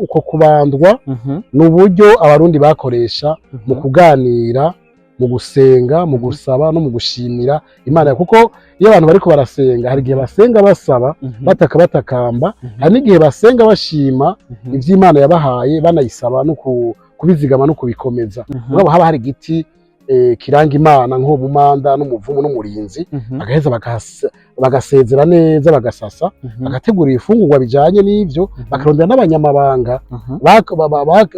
Uko kubandwa ni uburyo Abarundi bakoresha mu kuganira, mu gusenga, mu gusaba no mu gushimira Imana, kuko iyo abantu bariko barasenga, hari igihe basenga basaba, bataka, batakamba, hari n'igihe basenga bashima ivyo Imana yabahaye, banayisaba no kubizigama no kubikomeza. Mugabo haba hari igiti kiranga Imana, nk'ubumanda n'umuvumu n'umurinzi, bagaheza bagasezera neza, bagasasa, bagategura ibifungurwa bijanye n'ivyo, bakarondera n'abanyamabanga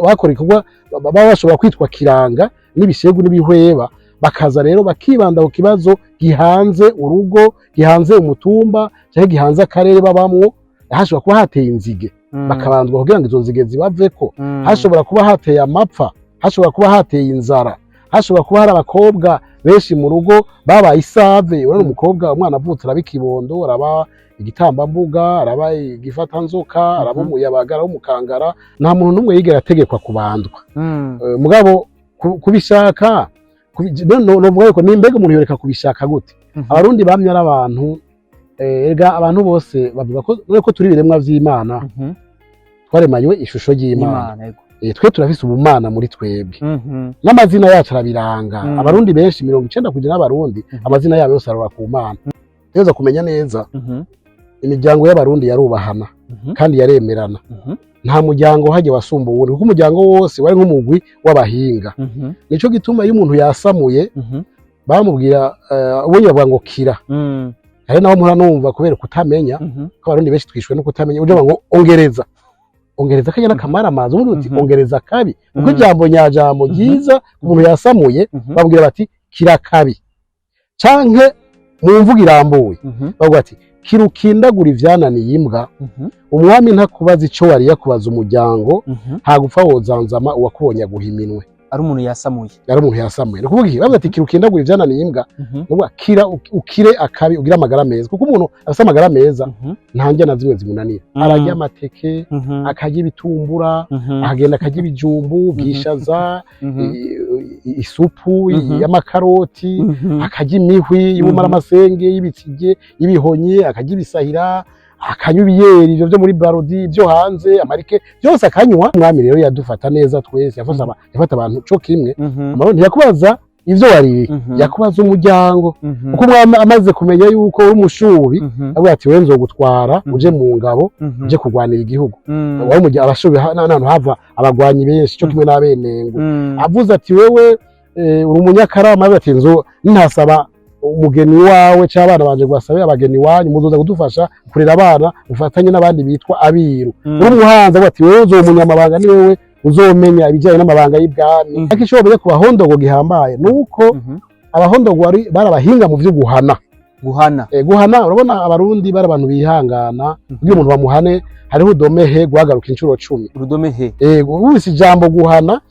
bakora igikorwa baba bashobora kwitwa kiranga n'ibishegu n'ibihweba, bakaza rero bakibanda ku kibazo gihanze urugo, gihanze umutumba cyangwa gihanze akarere babamwo. Hashobora kuba hateye inzige, bakabandwa kugira ngo izo nzige zibaveko. Hashobora kuba hateye amapfa, hashobora kuba hateye inzara, hashobora kuba hari abakobwa benshi mu rugo babaye isave. Urabona umukobwa, umwana avutse araba ikibondo, araba igitambambuga, araba igifatanzoka, araba umuyabaga, araba umukangara. Nta muntu n'umwe yigera ategekwa kubandwa. Mugabo kubishaka novuga yuko ni mbega umuntu yoreka kubishaka gute? Abarundi bamye ari abantu, erega abantu bose bavuga ko none ko turi ibiremwa vy'Imana, twaremanywe ishusho ry'Imana. Imana, yego. Twe turafise ubumana muri twebwe, n'amazina yacu arabiranga. Abarundi benshi, 90% y'Abarundi, amazina yabo yose arora ku Mana. Tuza kumenya neza, imiryango y'Abarundi yarubahana kandi yaremerana. Nta muryango hajya wasumba uwundi, kuko umuryango wose wari nk'umugwi w'abahinga. Nico gituma iyo umuntu yasamuye, bamubwira ubundi bavuga ngo kira. Hari naho mpora numva kubera kutamenya, ko Abarundi benshi twishwe no kutamenya, uja ngo ongereza, ongereza kajya n'akamaramaza, ubundi uti ongereza kabi, kuko ijambo nyajambo ryiza umuntu yasamuye, babwira bati kira kabi, canke mu mvugo irambuye bavuga ati kira ukindagura ivyananiye imbwa. Umwami ntakubaza ico wariye, akubaza umuryango. Ntagupfa wozanzama, uwakubonye aguha iminwe. Ari umuntu yasamuye? Yari umuntu yasamuye. Ni ukuvuga iki? Bavuga ati kira ukindagura ivyananiye imbwa, ni ukuvuga kira ukire akabi, ugire amagara meza, kuko umuntu afise amagara meza nta ndya na zimwe zimunanira. Ararya amateke, akarya ibitumbura, akagenda akarya ibijumbu, bwishaza, isupu y'amakaroti, akarya imihwi y'ubumaramasenge, y'ibitsige, y'ibihonyi, akarya ibisahira, akanywa ibiyeri, ivyo vyo muri Brarudi, ibyo hanze, amarike byose akanywa. Umwami rero yadufata neza twese, yafata yafata abantu co kimwe. Amahoro, ntiyakubaza ivyo wariye, yakubaza umuryango, kuko umwami amaze kumenya yuko uri umushubi, avuga ati wewe nzogutwara uje mu ngabo, uje kurwanira igihugu. Wari umuryango abashubi n'ahantu hava abagwanyi benshi, cyo kimwe n'abenengo. Avuze ati wewe uri umunyakarama, avuga ati nzo ntasaba umugeni wawe cyangwa abana banje ngo basabe abageni wanyu, muzoza kudufasha kurera abana ufatanye n'abandi bitwa abiru. Uri umuhanzi, avuga ati wewe uzoba umunyamabanga, ni wewe uzomenya ibijyanye n'amabanga y'ibwami. Ariko icyo bamenya ku Bahondogo gihambaye ni uko Abahondogo bari abahinga mu byo guhana. Guhana. Guhana, urabona Abarundi bari abantu bihangana. Kugira umuntu bamuhane, hariho udome he guhagaruka inshuro 10. Urudome he? Wumvise ijambo guhana,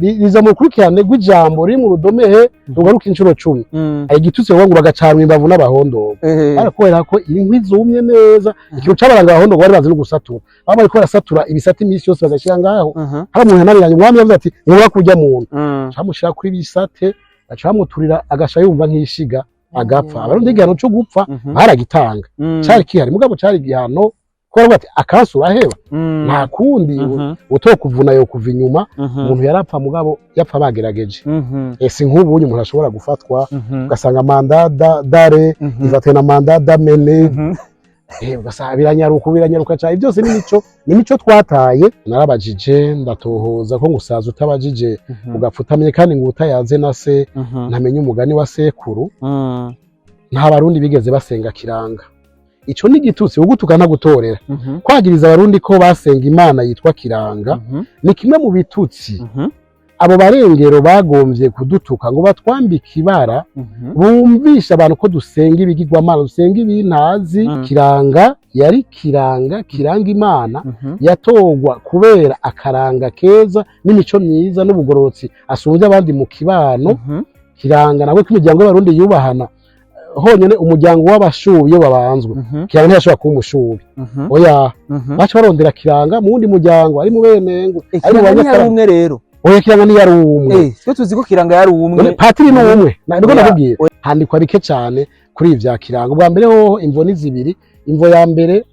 riza mu rukurikirane rw'ijambo riri mu rudome he rugaruka inshuro 10. Hari igitutsi bavuga ngo bagacanwa imbavu n'Abahondogo. Barakubera ko inkwi zumye neza. Ikintu cabaranga Abahondogo, bari bazi no gusatura. Baba bariko barasatura ibisate iminsi yose, bagashyira ngaho. Hari umuntu yananiranye, umwami yavuze ati ntibura kurya muntu, camushira kuri ibisate, baca bamuturira, agasha yumva nk'ishiga, agapfa. Abarundi igihano co gupfa baragitanga, cari kihari, mugabo cari igihano ko baravuga ati akansi uraheba, nta kundi, utokuvuna yo kuva inyuma. Umuntu yarapfa, mugabo yapfa bagerageje. Ese nk'ubu umuntu ashobora gufatwa, ugasanga mandat d'arrêt ifatwe na mandat d'amener, ugasanga biranyaruka, biranyaruka cyane. Byose ni imico twataye. Narabajije, ndatohoza, ko ngusaza utabajije ugapfa utamenye, kandi ngo utayaze na se ntamenye umugani wa sekuru. Nta Barundi bigeze basenga Kiranga. Ico ni igitutsi, ugutuka ntagutorera. Kwagiriza Abarundi ko basenga imana yitwa Kiranga ni kimwe mu bitutsi abo barengero bagombye kudutuka ngo batwambike ibara, bumvisha abantu ko dusenga ibigirwamana, dusenga ibintazi. Kiranga yari kiranga, kiranga imana, yatorwa kubera akaranga keza n'imico myiza n'ubugororotsi asumbya abandi mu kibano. Kiranga nawe ko imiryango y'Abarundi yubahana honyine, umuryango w'abashubi iyo babanzwe, Kiranga ntiyashobora kuba umushubi, oya. Baca barondera Kiranga mu wundi muryango, ari mu benengwe, ari mu Kiranga ntiyari Banyakarama. umwe rero? Oya, Kiranga ntiyari umwe. Twe tuzi ko Kiranga yari umwe. None patiri ni umwe. Niko Oya, nakubwira, handikwa bike cyane kuri ibi vya Kiranga. Ubwa mbere hoho, imvo ni zibiri. Imvo ya mbere,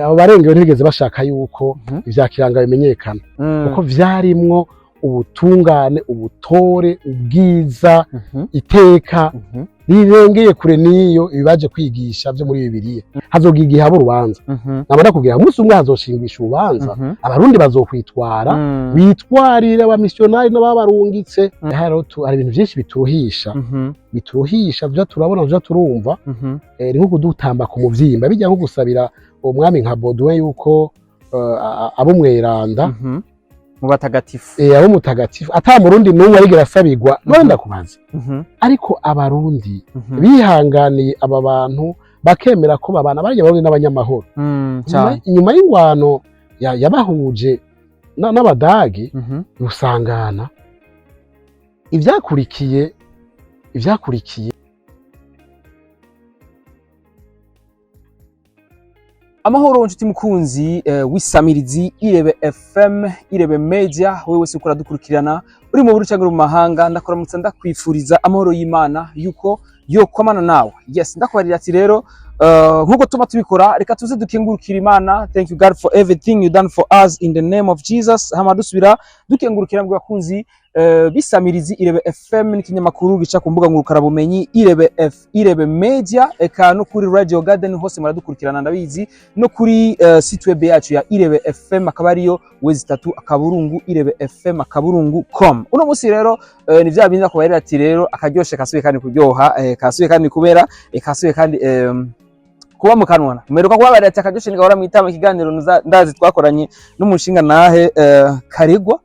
Abo barengewe ntibigeze bashaka yuko ivya Kiranga bimenyekana, kuko vyarimwo ubutungane, ubutore, ubwiza, iteka rirengeye kure n'iyo ibibaje kwigisha vyo muri Bibiliya. Hazogira igihe haba urubanza. Nabona kugira umunsi umwe hazoshingisha urubanza, Abarundi bazokwitwara, bitwarire abamisiyonari n'ababarungitse. Hari ibintu vyinshi bituruhisha, bituruhisha vyo turabona, vyo turumva. Ni nko kudutamba ku muvyimba, bijya nko gusabira umwami nka Baudouin yuko abo umweranda, Mu batagatifu. Abo mutagatifu, ata murundi n'umwe arigera asabirwa. None ndakubaza, ariko Abarundi bihanganiye aba bantu, bakemera ko babana, barya Barundi n'abanyamahoro. Cyane. Inyuma y'ingwano yabahuje n'Abadagi, usangana ivyakurikiye. Amahoro nshuti mukunzi w'isamirizi Irebe FM, Irebe Media, wewe wese uko uradukurikirana uri mu Burundi cyangwa uri mu mahanga, ndakuramutsa, ndakwifuriza amahoro y'Imana yuko yokwamana nawe. Yes, ndakubarira ati rero nkuko tuma tubikora, reka tuze dukengurukira Imana. Thank you God for everything you done for us in the name of Jesus. Hama dusubira dukengurukira mu bakunzi bisamirizi Irebe FM n'ikinyamakuru gica ku mbuga ngurukanabumenyi Irebe F, Irebe Media, eka no kuri Radio Garden hose muradukurikirana, ndabizi, no kuri site web yacu ya Irebe FM, akaba ariyo www.irebefm.com. Uno munsi rero ni vya bindi nakubarira ati rero akaryoshe kasubiye kandi kuryoha, kasubiye kandi kubera, kasubiye kandi kuba mu kanwa. Mperuka kubabarira ati akaryoshe ntigahora mwitama. Ikiganiro ndazi twakoranye n'umushinga nahe Karegwa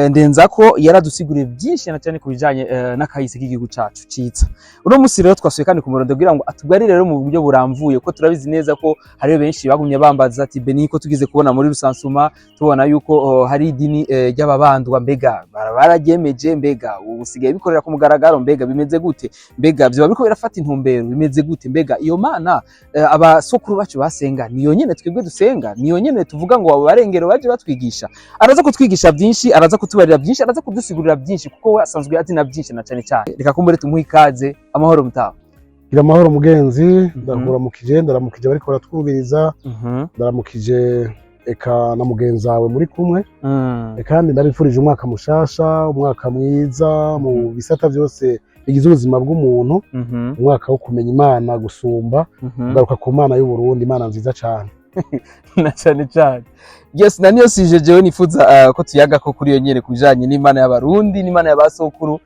Ndenzako, yaradusiguriye byinshi na cyane ku bijanye n'akahise k'igihugu cacu ciza. Uno munsi rero twasuye kandi ku murondo kugira ngo atubwarire rero mu buryo buramvuye, ko turabizi neza ko hariho benshi bagumye bambaza ati: "Beni, ko tugize kubona muri rusansuma, tubona yuko hari idini ry'ababandwa, mbega bararyemeje? Mbega ubu usigaye bikorera ku mugaragaro? Mbega bimeze gute? Mbega vyoba biriko birafata intumbero? Bimeze gute? Mbega iyo mana abasokuru bacu basenga niyo nyene twebwe dusenga? Niyo nyene tuvuga ngo abo barengero baje batwigisha?" Araza kutwigisha byinshi, araza kutubarira byinshi, araza kudusigurira byinshi, kuko we asanzwe azi na byinshi na cyane cyane. Reka kumbure tumuhe ikaze. Amahoro mutaha. Gira amahoro mugenzi. Ndakuramukije, ndaramukije bariko baratwumviriza, ndaramukije eka na mugenzi wawe muri kumwe. Kandi ndabifurije umwaka mushasha, umwaka mwiza mu bisata byose bigize ubuzima bw'umuntu, umwaka wo kumenya Imana gusumba, kugaruka ku Mana y'u Burundi, Imana nziza cyane. Na cyane cyane, yes, na niyo sije jewe nifuza ko tuyaga ko kuri iyo nyene, ku bijanye n'Imana y'Abarundi n'Imana y'abasokuru,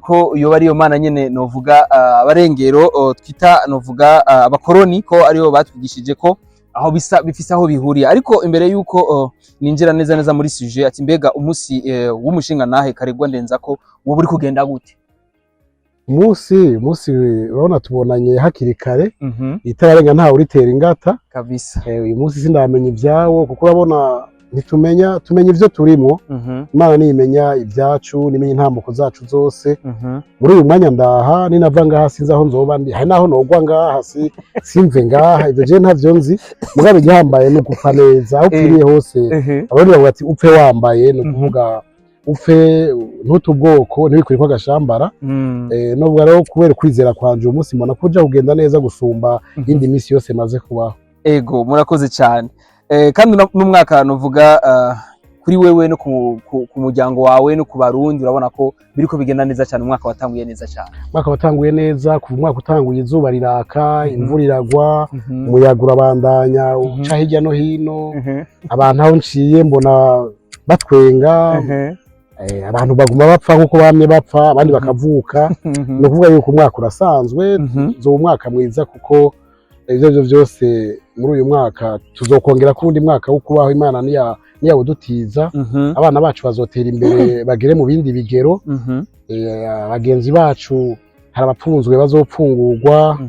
ko yoba ariyo mana nyene novuga abarengero twita novuga abakoroni ko aribo batwigishije, ko aho bisa bifise aho bihuriye. Ariko imbere yuko ninjira neza neza muri sujet, ati mbega umunsi w'umushinga nahe Karegwa Ndenzako wowe uri kugenda gute? Umunsi urabona tubonanye hakiri kare, itararenga ntawe uritera ingata. Kabisa. Uyu munsi sindamenya ibyawo, kuko urabona ntitumenya, tumenya ivyo turimo. Imana niyimenya ibyacu, nimenya intambuko zacu zose. Muri uyu mwanya ndaha, ninava ngaha sinzi aho nzoba ndi, hari naho nogwa ngaha simve ngaha, ivyo jewe ntavyo nzi. Mugabo igihambaye ni ugupfa neza aho upfiriye hose. Abarundi bavuga ati upfe wambaye, ni ukuvuga upfe ntute ubwoko, ntiwikureko agashambara. Nubwo rero kubera ukwizera kwanje, uyu munsi mbona ko uja kugenda neza gusumba iyindi minsi yose maze kubaho. Ego, murakoze cyane. Kandi n'umwaka nuvuga kuri wewe no ku muryango wawe no ku Barundi, urabona ko biriko bigenda neza cyane, umwaka watanguye neza cyane. Umwaka watanguye neza. Kuva umwaka utanguye izuba riraka, imvura iragwa, umuyaga urabandanya uca hirya no hino. Abantu aho nciye mbona batwenga. Abantu baguma bapfa nk'uko bamye bapfa, abandi bakavuka. Ni ukuvuga yuko umwaka urasanzwe, uzoba umwaka mwiza, kuko ibyo aribyo byose muri uyu mwaka tuzokongera ko uwundi mwaka wo kubaho, Imana niyawudutiza, abana bacu bazotera imbere bagere mu bindi bigero. Bagenzi bacu, hari abapfunzwe bazopfungurwa,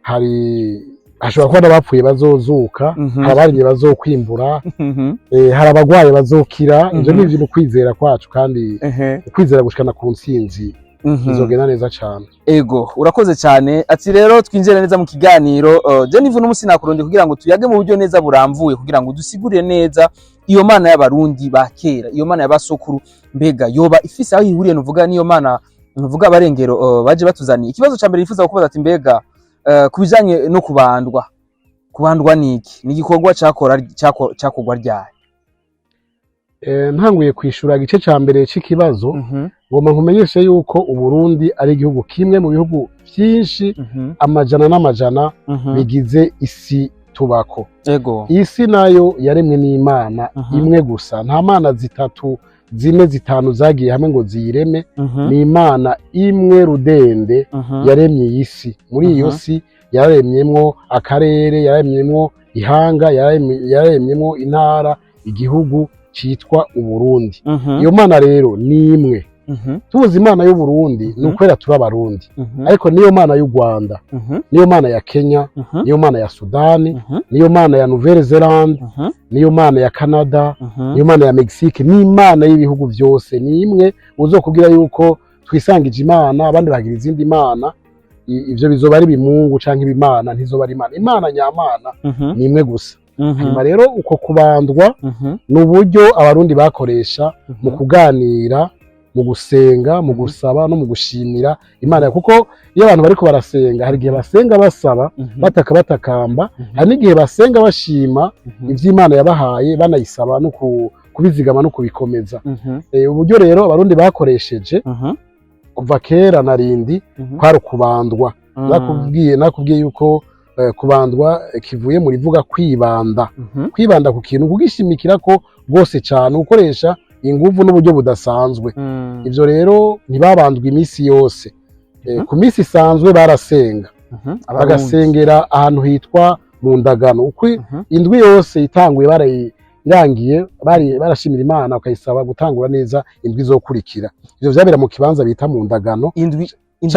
hari hashobora kuba n'abapfuye bazozuka, hari abarimye bazokwimbura, hari abagwaye bazokira. Ivyo ni ibintu kwizera kwacu, kandi ukwizera gushikana ku ntsinzi. Bizogenda neza cane. Ego, urakoze cyane. Ati rero twinjire neza mu kiganiro. Je nivu n'umusi nakurundi kugira ngo tuyage mu buryo neza buramvuye, kugira ngo dusigurire neza iyo mana y'Abarundi ba kera, iyo mana y'abasokuru, mbega yoba ifise aho ihuriye nuvuga niyo mana nuvuga abarengero baje batuzaniye? Ikibazo ca mbere nifuza kukubaza ati mbega ku bijanye no kubandwa, Kubandwa niki? Ni igikorwa cakora cakorwa ryari? Ntanguye kwishura igice ca mbere c'ikibazo, ngomba nkumenyeshe yuko Uburundi ari igihugu kimwe mu bihugu vyinshi amajana n'amajana bigize isi tubako. Isi nayo yaremwe n'Imana imwe gusa, nta mana zitatu, zine, zitanu zagiye hamwe ngo ziyireme. Ni Imana imwe rudende yaremye iyi si. Muri iyo si yaremyemwo akarere, yaremyemwo ihanga, yaremyemwo intara, igihugu citwa Uburundi. Iyo mana rero ni imwe. Tubuze Imana y'Uburundi ni ukwera turi Abarundi, ariko niyo mana y'u Rwanda, niyo mana ya Kenya, niyo mana ya Sudani, niyo mana ya Nouvelle Zelande, niyo mana ya Canada, niyo mana ya Mexique, ni Imana y'ibihugu byose, ni imwe. Uzokubwira yuko twisangije Imana, abandi bagira izindi mana, ivyo bizoba ari ibimungu canke ibimana, ntizoba ari Imana. Imana nyamana ni imwe gusa. Hanyuma rero uko kubandwa ni uburyo Abarundi bakoresha mu kuganira, mu gusenga, mu gusaba no mu gushimira Imana, kuko iyo abantu bariko barasenga, hari igihe basenga basaba, bataka, batakamba, hari n'igihe basenga bashima ivyo Imana yabahaye, banayisaba no kubizigama no kubikomeza. Uburyo rero Abarundi bakoresheje kuva kera na rindi kwari ukubandwa. Nakubwiye yuko kubandwa kivuye mu rivuga kwibanda, kwibanda ku kintu, kugishimikira ko rwose cyane, gukoresha inguvu n'uburyo budasanzwe. Ivyo rero ntibabandwa iminsi yose. Ku minsi isanzwe barasenga, Abarundi. bagasengera ahantu hitwa mu ndagano. Uko indwi yose itanguye, irangiye, bari barashimira Imana, bakayisaba gutangura neza indwi izokurikira. Ivyo vyabera mu kibanza bita mu ndagano. Indwi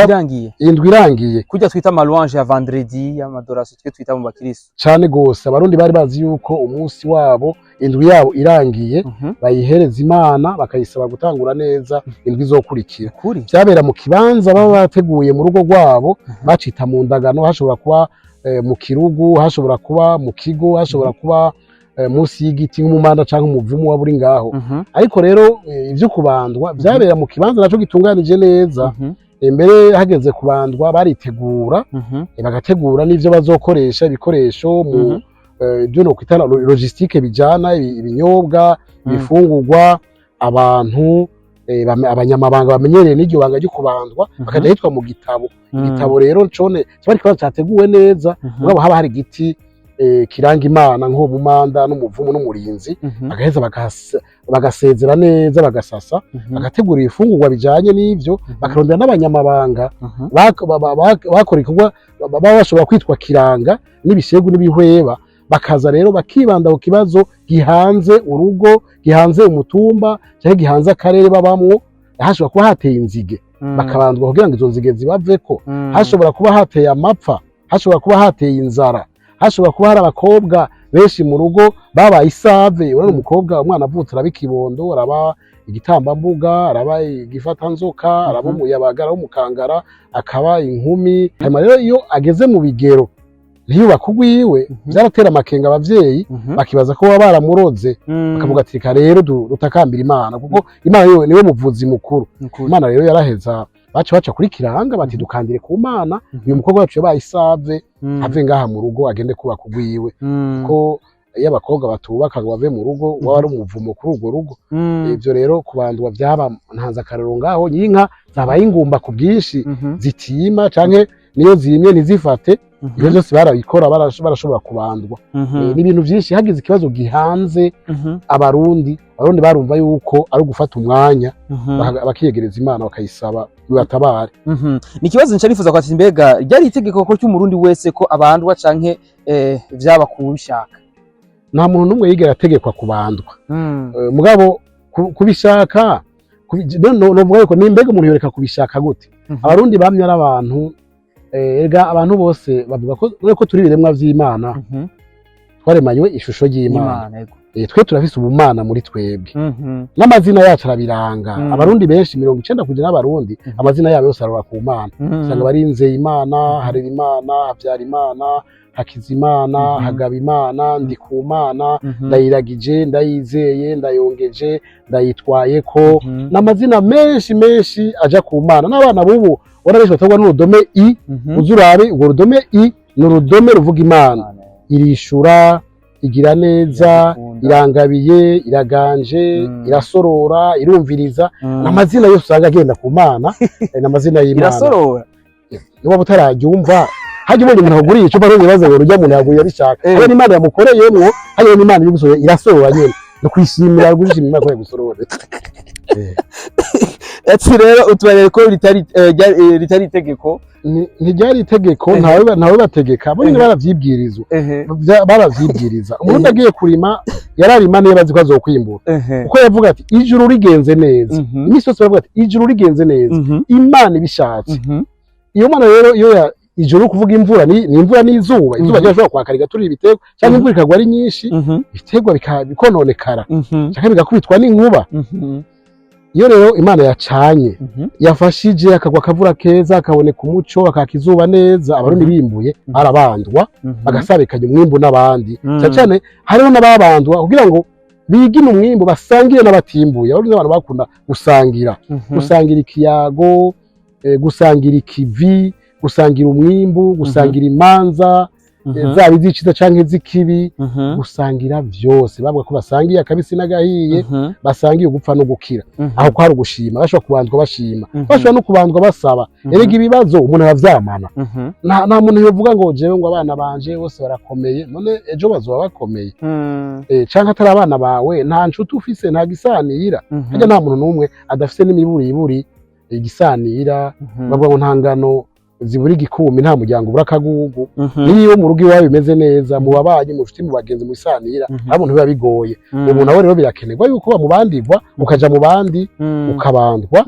irangiye? Indwi irangiye. Kurya twita ama louange ya vendredi, y'ama adoration twe twita mu bakristo. Cane gose. Abarundi bari bazi yuko umunsi wabo, indwi yabo irangiye, bayihereza Imana, bakayisaba gutangura neza indwi izokurikira. Kuri Vyabera mu kibanza baba bateguye mu rugo rwabo, bacita mu ndagano. Hashobora kuba mu kirugu, hashobora kuba mu kigo, hashobora kuba munsi y'igiti nk'umumanda canke umuvumu waba uri ngaho. Ariko rero ivyo kubandwa vyabera mu kibanza naco gitunganije neza. Mbere hageze kubandwa baritegura, bagategura n'ivyo bazokoresha, ibikoresho mu ibyo nokwita logistique, bijana ibinyobwa, ibifungurwa, abantu, abanyamabanga bamenyereye n'iryo banga ryo kubandwa, bakaja hitwa mu gitabo. Igitabo rero cone kiba ari ikibanza categuwe neza, mugabo haba hari igiti kiranga Imana nk'uwo mumanda n'umuvumu n'umurinzi. Bagaheza bagasezera neza, bagasasa, bagategura ibifungurwa bijanye n'ivyo, bakarondera n'abanyamabanga bakora igikorwa baba bashobora kwitwa kiranga n'ibishegu n'ibihweba. Bakaza rero bakibanda ku kibazo gihanze urugo, gihanze umutumba cyangwa gihanze akarere babamwo. Hashobora kuba hateye inzige, bakabandwa kugira ngo izo nzige zibaveko. Hashobora kuba hateye amapfa, hashobora kuba hateye inzara, hashobora kuba hari abakobwa benshi mu rugo babaye isave. Urabona umukobwa, umwana avutse araba ikibondo, araba igitambambuga, araba igifatanzoka, araba umuyabaga, araba umukangara, akaba inkumi. Hanyuma rero iyo ageze mu bigero ntiyubake urwiwe, vyaratera amakenga abavyeyi, bakibaza ko baba baramuroze, bakavuga ati: "Reka rero dutakambira Imana, kuko Imana niwe muvuzi mukuru." Nukuri. Imana rero yaraheza, baca kuri kiranga bati: "Dukandire ku Mana, uyu mukobwa wacu yabaye isave, ave ngaha mu rugo agende kubaka urwiwe," ko iyo abakobwa batubaka ngo bave mu rugo, waba ari umuvumo kuri urwo rugo. Ivyo rero kubandwa vyaba ntanze akarero ngaho nyinka zabaye ingumba ku bwinshi, zitima canke niyo zimye ntizifate. Ivyo vyose barabikora, barashobora kubandwa. Ni ibintu vyinshi. Hagize ikibazo gihanze Abarundi, barumva yuko ari ugufata umwanya bakiyegereza Imana, bakayisaba bibatabare. Ni ikibazo nca nifuza kwati: mbega ryari itegeko ko cy'Umurundi wese ko abandwa, canke vyaba kubishaka? Nta muntu n'umwe yigera ategekwa kubandwa. Mugabo kubishaka novuga yuko ni mbega umuntu yoreka kubishaka gute? Abarundi bamye ari abantu, erega abantu bose bavuga ko ko turi ibiremwa vy'Imana, twaremanywe ishusho ry'Imana. Imana, yego. Twe turafise ubumana muri twebwe, n'amazina yacu arabiranga. Abarundi benshi, 90% y'Abarundi, amazina yabo yose arora ku Mana. Usanga bari Nzeyimana, Harerimana, Habyarimana, Hakizimana, Hagabimana, Ndikumana, Ndayiragije, Ndayizeye, Ndayongeje, Ndayitwayeko, n'amazina menshi menshi aja ku Mana. N'abana b'ubu ubona benshi batorwa n'urudome i. Uzi urabe urwo rudome i, ni urudome ruvuga Imana. Irishura, igira neza, Iradukunda. Irangabiye, iraganje, irasorora, irumviriza. Amazina yose usanga agenda ku Mana, n'amazina y'Imana. Irasorora. Niba utararyumva, hajya ubonye umuntu akuguriye icupa, ntubibaze ngo urya muntu yaguriye abishaka. Hariya n'Imana yamukoreyemwo, hariya n'Imana iri gusorora, irasorora nyene, no kwishimira, gushimira Imana ko yagusorore. Ati rero utubarere ko ritari ritari itegeko. Ntiryari itegeko. Ntawe bategeka, bo nyine baravyibwirizwa. Baravyibwiriza. Umurundi agiye kurima, yararima niba azi ko azokwimbura, kuko yavuga ati ijuru rigenze neza. Iminsi yose baravuga ati ijuru rigenze neza, Imana ibishatse. Iyo mana rero, iyo ya ijuru kuvuga imvura, ni imvura n'izuba. Izuba ryashobora kwaka rigaturira ibiterwa, cyangwa imvura ikagwa ari nyinshi, ibiterwa bikononekara, cyangwa bigakubitwa n'inkuba. Iyo rero Imana yacanye, yafashije, akagwa akavura keza, akaboneka umuco, akaka izuba neza, Abarundi bimbuye, barabandwa, bagasabikanya umwimbu n'abandi. Cyane cyane hariho n'ababandwa kugira ngo bigine umwimbu basangire n'abatimbuye. Abarundi n'abantu bakunda gusangira, gusangira ikiyago, gusangira ikivi, gusangira umwimbu, gusangira imanza, zaba iz'iciza canke iz'ikibi, gusangira vyose. Bavuga ko basangiye akabisi n'agahiye, basangiye ugupfa no gukira. Aho kwari ugushima. Bashobora kubandwa bashima, bashobora no kubandwa basaba. Erega ibibazo umuntu aravyamana. Nta muntu yovuga ngo jewe, ngo abana banje bose barakomeye, none ejo bazoba bakomeye? Canke atari abana bawe, nta nshuti ufise, nta gisanira. Harya nta muntu n'umwe adafise n'imiburiburi igisanira. Bavuga ngo nta ngano zibura igikumi, nta muryango ubura akagugu. Niyo mu rugo iwawe bimeze neza, mu babanyi, mu nshuti, mu bagenzi, mu bisanira, nta muntu biba bigoye. Ubu nawe rero birakenerwa yuko bamubandibwa, ukaja mu bandi, ukabandwa,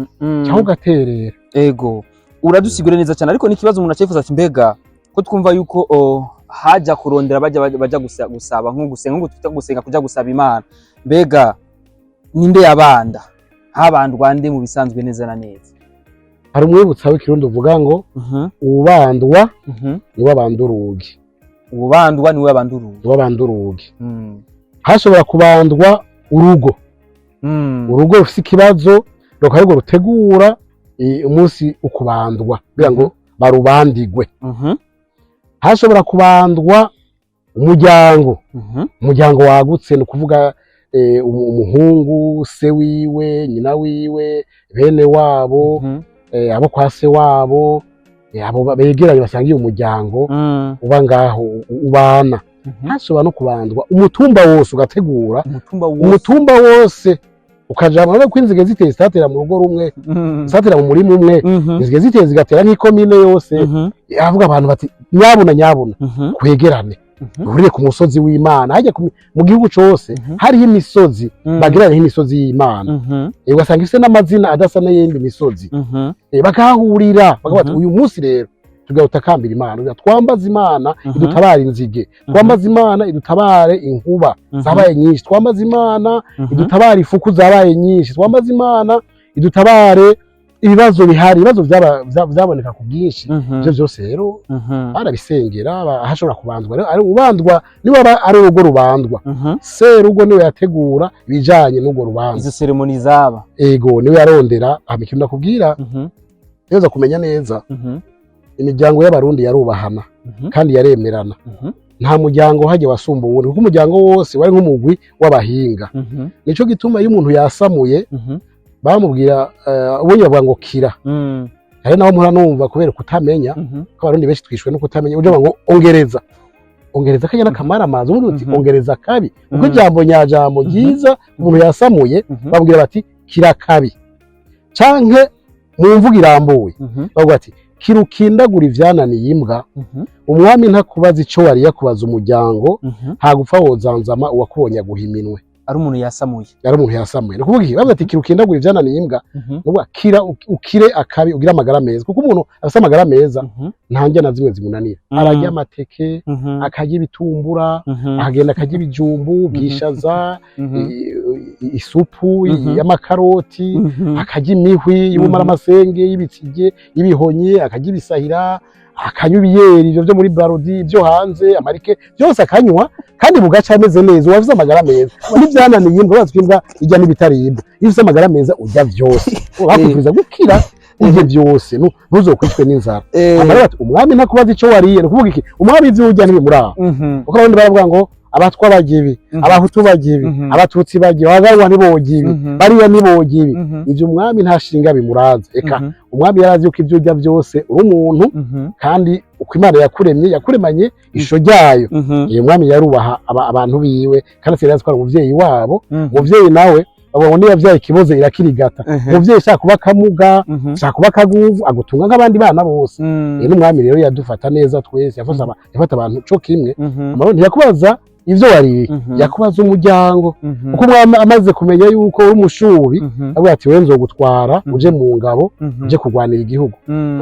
cyangwa ugaterera. Ego, uradusigura neza cyane, ariko n'ikibazo umuntu acifuza ati mbega ko twumva yuko hajya kurondera bajya gusaba, nko gusenga, nko twita gusenga, kuja gusaba Imana, mbega ninde yabanda, habandwa nde mu bisanzwe neza na neza? Hari umwibutsa w'ikirundi uvuga ngo ubandwa niwe abanda urugi. Ubandwa niwe abanda urugi. Niwe abanda urugi. Hashobora kubandwa urugo, urugo rufise ikibazo rukaba arirwo rutegura umunsi ukubandwa kugira ngo barubandigwe. Hashobora kubandwa umuryango, umuryango wagutse, ni ukuvuga umuhungu, se wiwe, nyina wiwe, bene wabo, abo kwa se wabo, abo begeranye basangiye umuryango, uba ngaho ubana. Hashobora no kubandwa umutumba wose ugategura. Umutumba wose. Umutumba wose ukaja hamwe, ko inzige ziteye zitatera mu rugo rumwe, zitatera mu murima umwe. Inzige ziteye zigatera nk'ikomine yose. Avuga abantu bati nyabuna nyabuna, twegerane, duhurire ku musozi w'Imana. Hajya mu gihugu cose hariho imisozi, bagiranye nk'imisozi y'Imana. Ugasanga ifise n'amazina adasa n'iyindi misozi. Bakahahurira, bakavuga bati uyu munsi rero tugira utakambira Imana, tugira twambaze Imana idutabare inzige, twambaze Imana idutabare inkuba zabaye nyinshi, twambaze Imana idutabare ifuku zabaye nyinshi, twambaze Imana idutabare ibibazo bihari, ibibazo vyaboneka ku bwinshi. Ivyo vyose rero barabisengera. Hashobora kubandwa rero, ari ubandwa niwe aba ari urugo rubandwa, serugo niwe yategura ibijanye n'urwo rubanza. Izo seremoni zaba. Ego, niwe yarondera. Hama ikintu ndakubwira, neza kumenya neza, imiryango y'Abarundi yarubahana kandi yaremerana. Nta muryango hajya wasumba uwundi, kuko umuryango wose wari nk'umugwi w'abahinga. Nico gituma iyo umuntu yasamuye, bamubwira, ubundi bavuga ngo kira. Hari naho mpora numva kubera kutamenya, ko Abarundi benshi twishwe no kutamenya, uje ngo ongereza, ongereza kajya n'akamaramaza, ubundi uti ongereza kabi, kuko ijambo nyajambo ryiza umuntu yasamuye, babwira bati kira kabi, canke mu mvugo irambuye bavuga ati kira ukindagura ivyananiye imbwa. Umwami ntakubaza ico wariye, akubaza umuryango. Ntagupfa wozanzama, uwakubonye aguha iminwe. Ari umuntu yasamuye. Yari umuntu yasamuye. Ni ukuvuga iki? Bavuga ati kira ukindagura ivyananiye imbwa, ni ukuvuga kira ukire akabi, ugire amagara meza, kuko umuntu afise amagara meza nta ndya na zimwe zimunanira. Ararya amateke, akarya ibitumbura, akagenda akarya ibijumbu, bwishaza, isupu y'amakaroti, akarya imihwi y'ubumaramasenge, y'ibitsige, y'ibihonyi, akarya ibisahira, akanywa ibiyeri, ivyo vyo muri Brarudi, ibyo hanze, amarike byose akanywa, kandi bugaca ameze neza. Uwafise amagara meza, n'ivyananiye imbwa, bazi ko imbwa irya n'ibitaribwa, iyo ufise amagara meza urya vyose, bakubwiza gukira. Urye byose, ntuzokwicwe n'inzara. Hama bati umwami ntakubaza ico wariye. Ni ukuvuga iki? Umwami ivyo urya ntibimuraba, kuko abandi baravuga ngo abatwa barya ibi, abahutu barya ibi, abatutsi barya ibi, abaganwa ntibogya ibi, bariya ntibogya ibi. Ivyo umwami nta shinga bimuraza eka. Umwami yarazi yuko ivyo urya byose uri umuntu, kandi uko Imana yakuremye, yakuremanye isho ryayo. Iyo mwami yarubaha abantu biwe, kandi yari azi ko ari umuvyeyi wabo. Umuvyeyi nawe bavuga ngo niyo yavyaye ikiboze irakirigata. Umuvyeyi ushaka kuba akamuga, ushaka kuba akaguvu, agutunga nk'abandi bana bose. Rero umwami rero yadufata neza twese, yafata yafata abantu co kimwe. Amaro ntiyakubaza ivyo wariye, yakubaza umuryango, kuko umwami amaze kumenya yuko uri umushubi, avuga ati: "Wewe nzogutwara uje mu ngabo, uje kurwanira igihugu."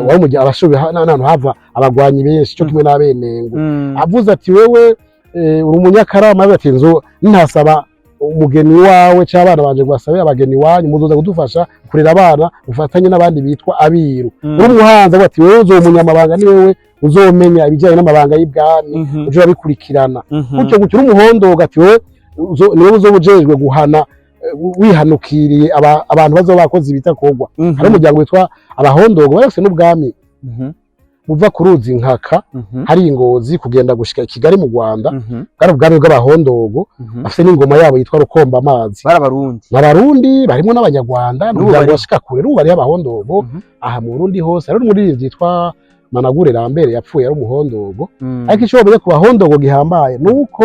Wari umuryango abashubi n'ahantu hava abagwanyi benshi, cyo kimwe n'abenengo. Avuze ati: "Wewe uri umunyakarama," avuga ati: "Nzo ntasaba umugeni wawe cyangwa abana banje ngo basabe abageni wanyu, muzoza kudufasha kurera abana, ufatanye n'abandi bitwa abiru." Uri umuhanzi, avuga ati: "Wewe uzoba umunyamabanga, ni wewe uzomenya ibijyanye n'amabanga y'ibwami, uje urabikurikirana gutyo gutyo." Uri umuhondoga, ati: "Wewe ni wowe uzoba ujejwe guhana wihanukiriye abantu bazoba bakoze ibitakorwa." Hari umuryango witwa abahondogo, bari bafise n'ubwami buva ku ruzi Nkaka, hari ingozi, kugenda gushika i Kigali mu Rwanda. Bwari ubwami bw'abahondogo, bafise n'ingoma yabo yitwa Rukomba Amazi. Bari abarundi? Abarundi barimo n'abanyarwanda, ni N'ubu umuryango bariho. washika kure. N'ubu bariho abahondogo aha mu Burundi hose. Hariho n'umuririmbyi yitwa Managure Lambert, yapfuye ari umuhondogo. Ariko ico bamenya ku bahondogo gihambaye ni uko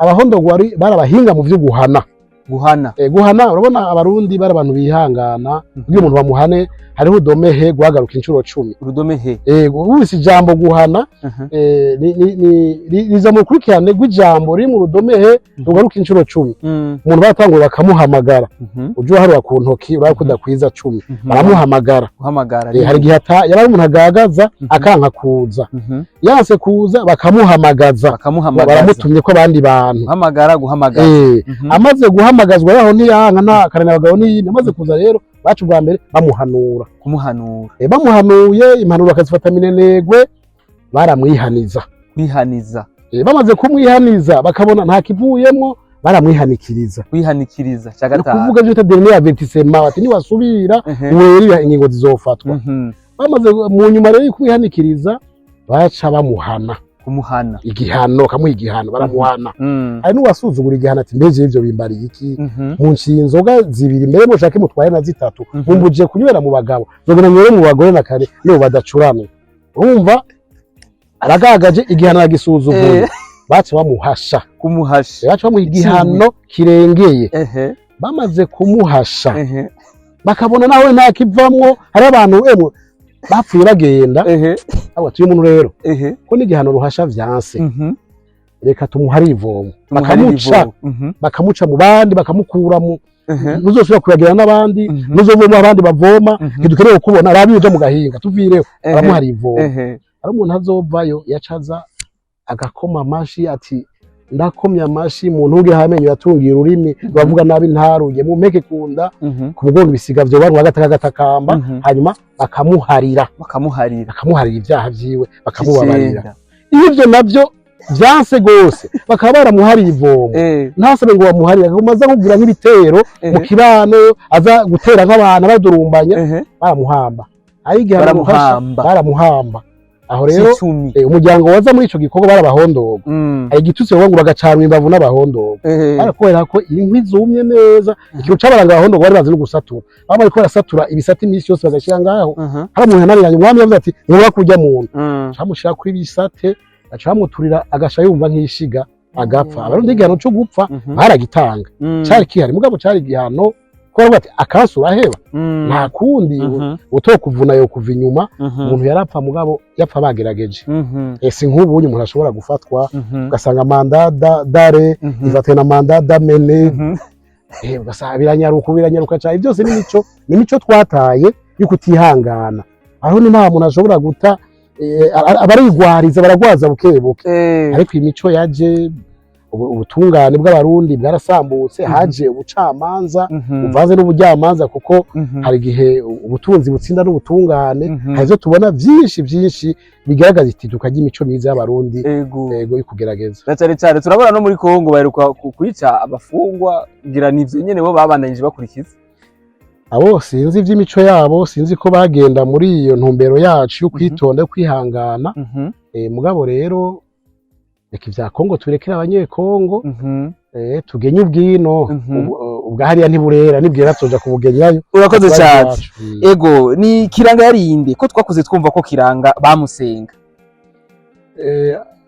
abahondogo bari abahinga mu vyo guhana. Guhana. Guhana, urabona abarundi bari abantu bihangana. Iyo umuntu bamuhane, hariho udome he guhagaruka inshuro 10. Urudome he? Wumvise ijambo guhana, riza mu rukurikirane rw'ijambo riri mu rudome he rugaruka inshuro 10. Umuntu baratanguye bakamuhamagara, uje uharura ku ntoki, urabona ko udakwiza 10. Baramuhamagara. Guhamagara. Hari igihe yaba ari umuntu agagaza, akanka kuza. Yanse kuza, bakamuhamagaza. Bakamuhamagaza. Baramutumye ko abandi bantu. Guhamagara, guhamagaza. Amaze guhamagazwa yaho ntiyanka, nta karana abagabo n'iyindi. Amaze kuza rero, baca ubwa mbere bamuhanura. Kumuhanura. Bamuhanuye, impanuro bakazifata minenegwe, baramwihaniza. Kwihaniza. Bamaze kumwihaniza, bakabona nta kivuyemwo, baramwihanikiriza. Kwihanikiriza cya Ni gatanu. ukuvuga byo bita dernier avertissement, bati: "Niwasubira, werira, ingingo zizofatwa." Bamaze mu nyuma rero yo kumwihanikiriza, baca bamuhana. Kumuhana. Igihano, bakamuha igihano, baramuhana. Hari n'uwasuzugura igihano, ati: "Mbeje ivyo bimbariye iki? Munciye inzoga zibiri, mbere mushake mutwaye na zitatu. Mumbujije kunywera mu bagabo, nzogenda nywere mu bagore na kare nibo badacurana." Urumva aragagaje igihano, aragisuzuguye. Baca bamuhasha. Kumuhasha. Baca bamuha igihano kirengeye. Bamaze kumuhasha, bakabona nawe ntakivamwo, hari abantu emwe bapfuye bagenda. Abo tuyu muntu rero, ko n'igihano ruhasha vyanse, reka tumuhare ivomo. Tumuharire Bakamuca. ivomo. Bakamuca mu bandi, bakamukura mu ntuzosubira kuragira n'abandi, ntuzovoma abandi bavoma, ntidukeneye kukubona, rabi uja mu gahinga, tuvireho. Baramuhara ivomo. Hari umuntu azovayo, yacaza agakoma amashi ati: "Ndakomye amashi mu ntunge hamenyo yatungiye ururimi bavuga nabi, ntaruye mumpeke kunda ku mugongo, ibisiga vyo bantu bagataka gatakamba." Hanyuma bakamuharira. Bakamuharira. Bakamuharira ibyaha vyiwe, bakamubabarira. Icenda. Iyo ivyo navyo vyanse gose, bakaba baramuhariye ivomo, ntasabe ngo bamuharire, akaguma aza kugira nk'ibitero mu kibano, aza gutera nk'abantu badurumbanya, baramuhamba. Aho igihano ruhasha, Baramuhamba. baramuhamba. Aho rero C'icumi. Umuryango waza muri ico gikorwa barabahondoga. Hari igitutsi bavuga ngo bagacanwa imbavu n'abahondoga. Barakubera ko inkwi zumye neza, ikintu cabaranga abahondoga, bari bazi no gusatura. Baba bariko barasatura ibisate iminsi yose, bagashyira ngaho. Hari umuntu yananiranye, umwami yavuze ati: "Ntuba kurya muntu." Camushira kuri ibisate, baca bamuturira, agasha yumva nk'ishiga, agapfa. Abarundi igihano co gupfa baragitanga, cari kihari, mugabo cari igihano ko baravuga ati: "Akansi uraheba, nta kundi, utokuvuna yo kuva inyuma." Umuntu yarapfa, mugabo yapfa bagerageje. Ese nk'ubu uyu umuntu ashobora gufatwa, ugasanga mandat d'arrêt ifatwe na mandat d'amener, ugasanga biranyaruka, biranyaruka cyane. Byose ni imico twataye yo kutihangana. Aho ni nta muntu ashobora guta, abarigwariza, baragwaza buke buke. Ariko imico yaje, ubutungane bw'abarundi bwarasambutse, haje ubucamanza buvanze n'ubujyamanza, kuko hari igihe ubutunzi butsinda n'ubutungane. Hari ivyo tubona vyinshi vyinshi bigaragaza itiduka ry'imico myiza y'abarundi. Yego, yo kugerageza. Na cyane cyane turabona no muri Kongo baheruka kwica abafungwa, ngira nivyo nyene bo babandanyije bakurikiza. Abo sinzi ivy'imico yabo, sinzi ko bagenda muri iyo ntumbero yacu yo kwitonda, yo kwihangana. Mugabo rero reka ivya Kongo turekere Abanyekongo. Tugenye ubwino. Ubwa hariya ntiburera, nibwera tuja kubugenyayo. Urakoze Twari cyane. iwacu. Ego, ni Kiranga yarinde ko twakuze twumva ko Kiranga bamusenga?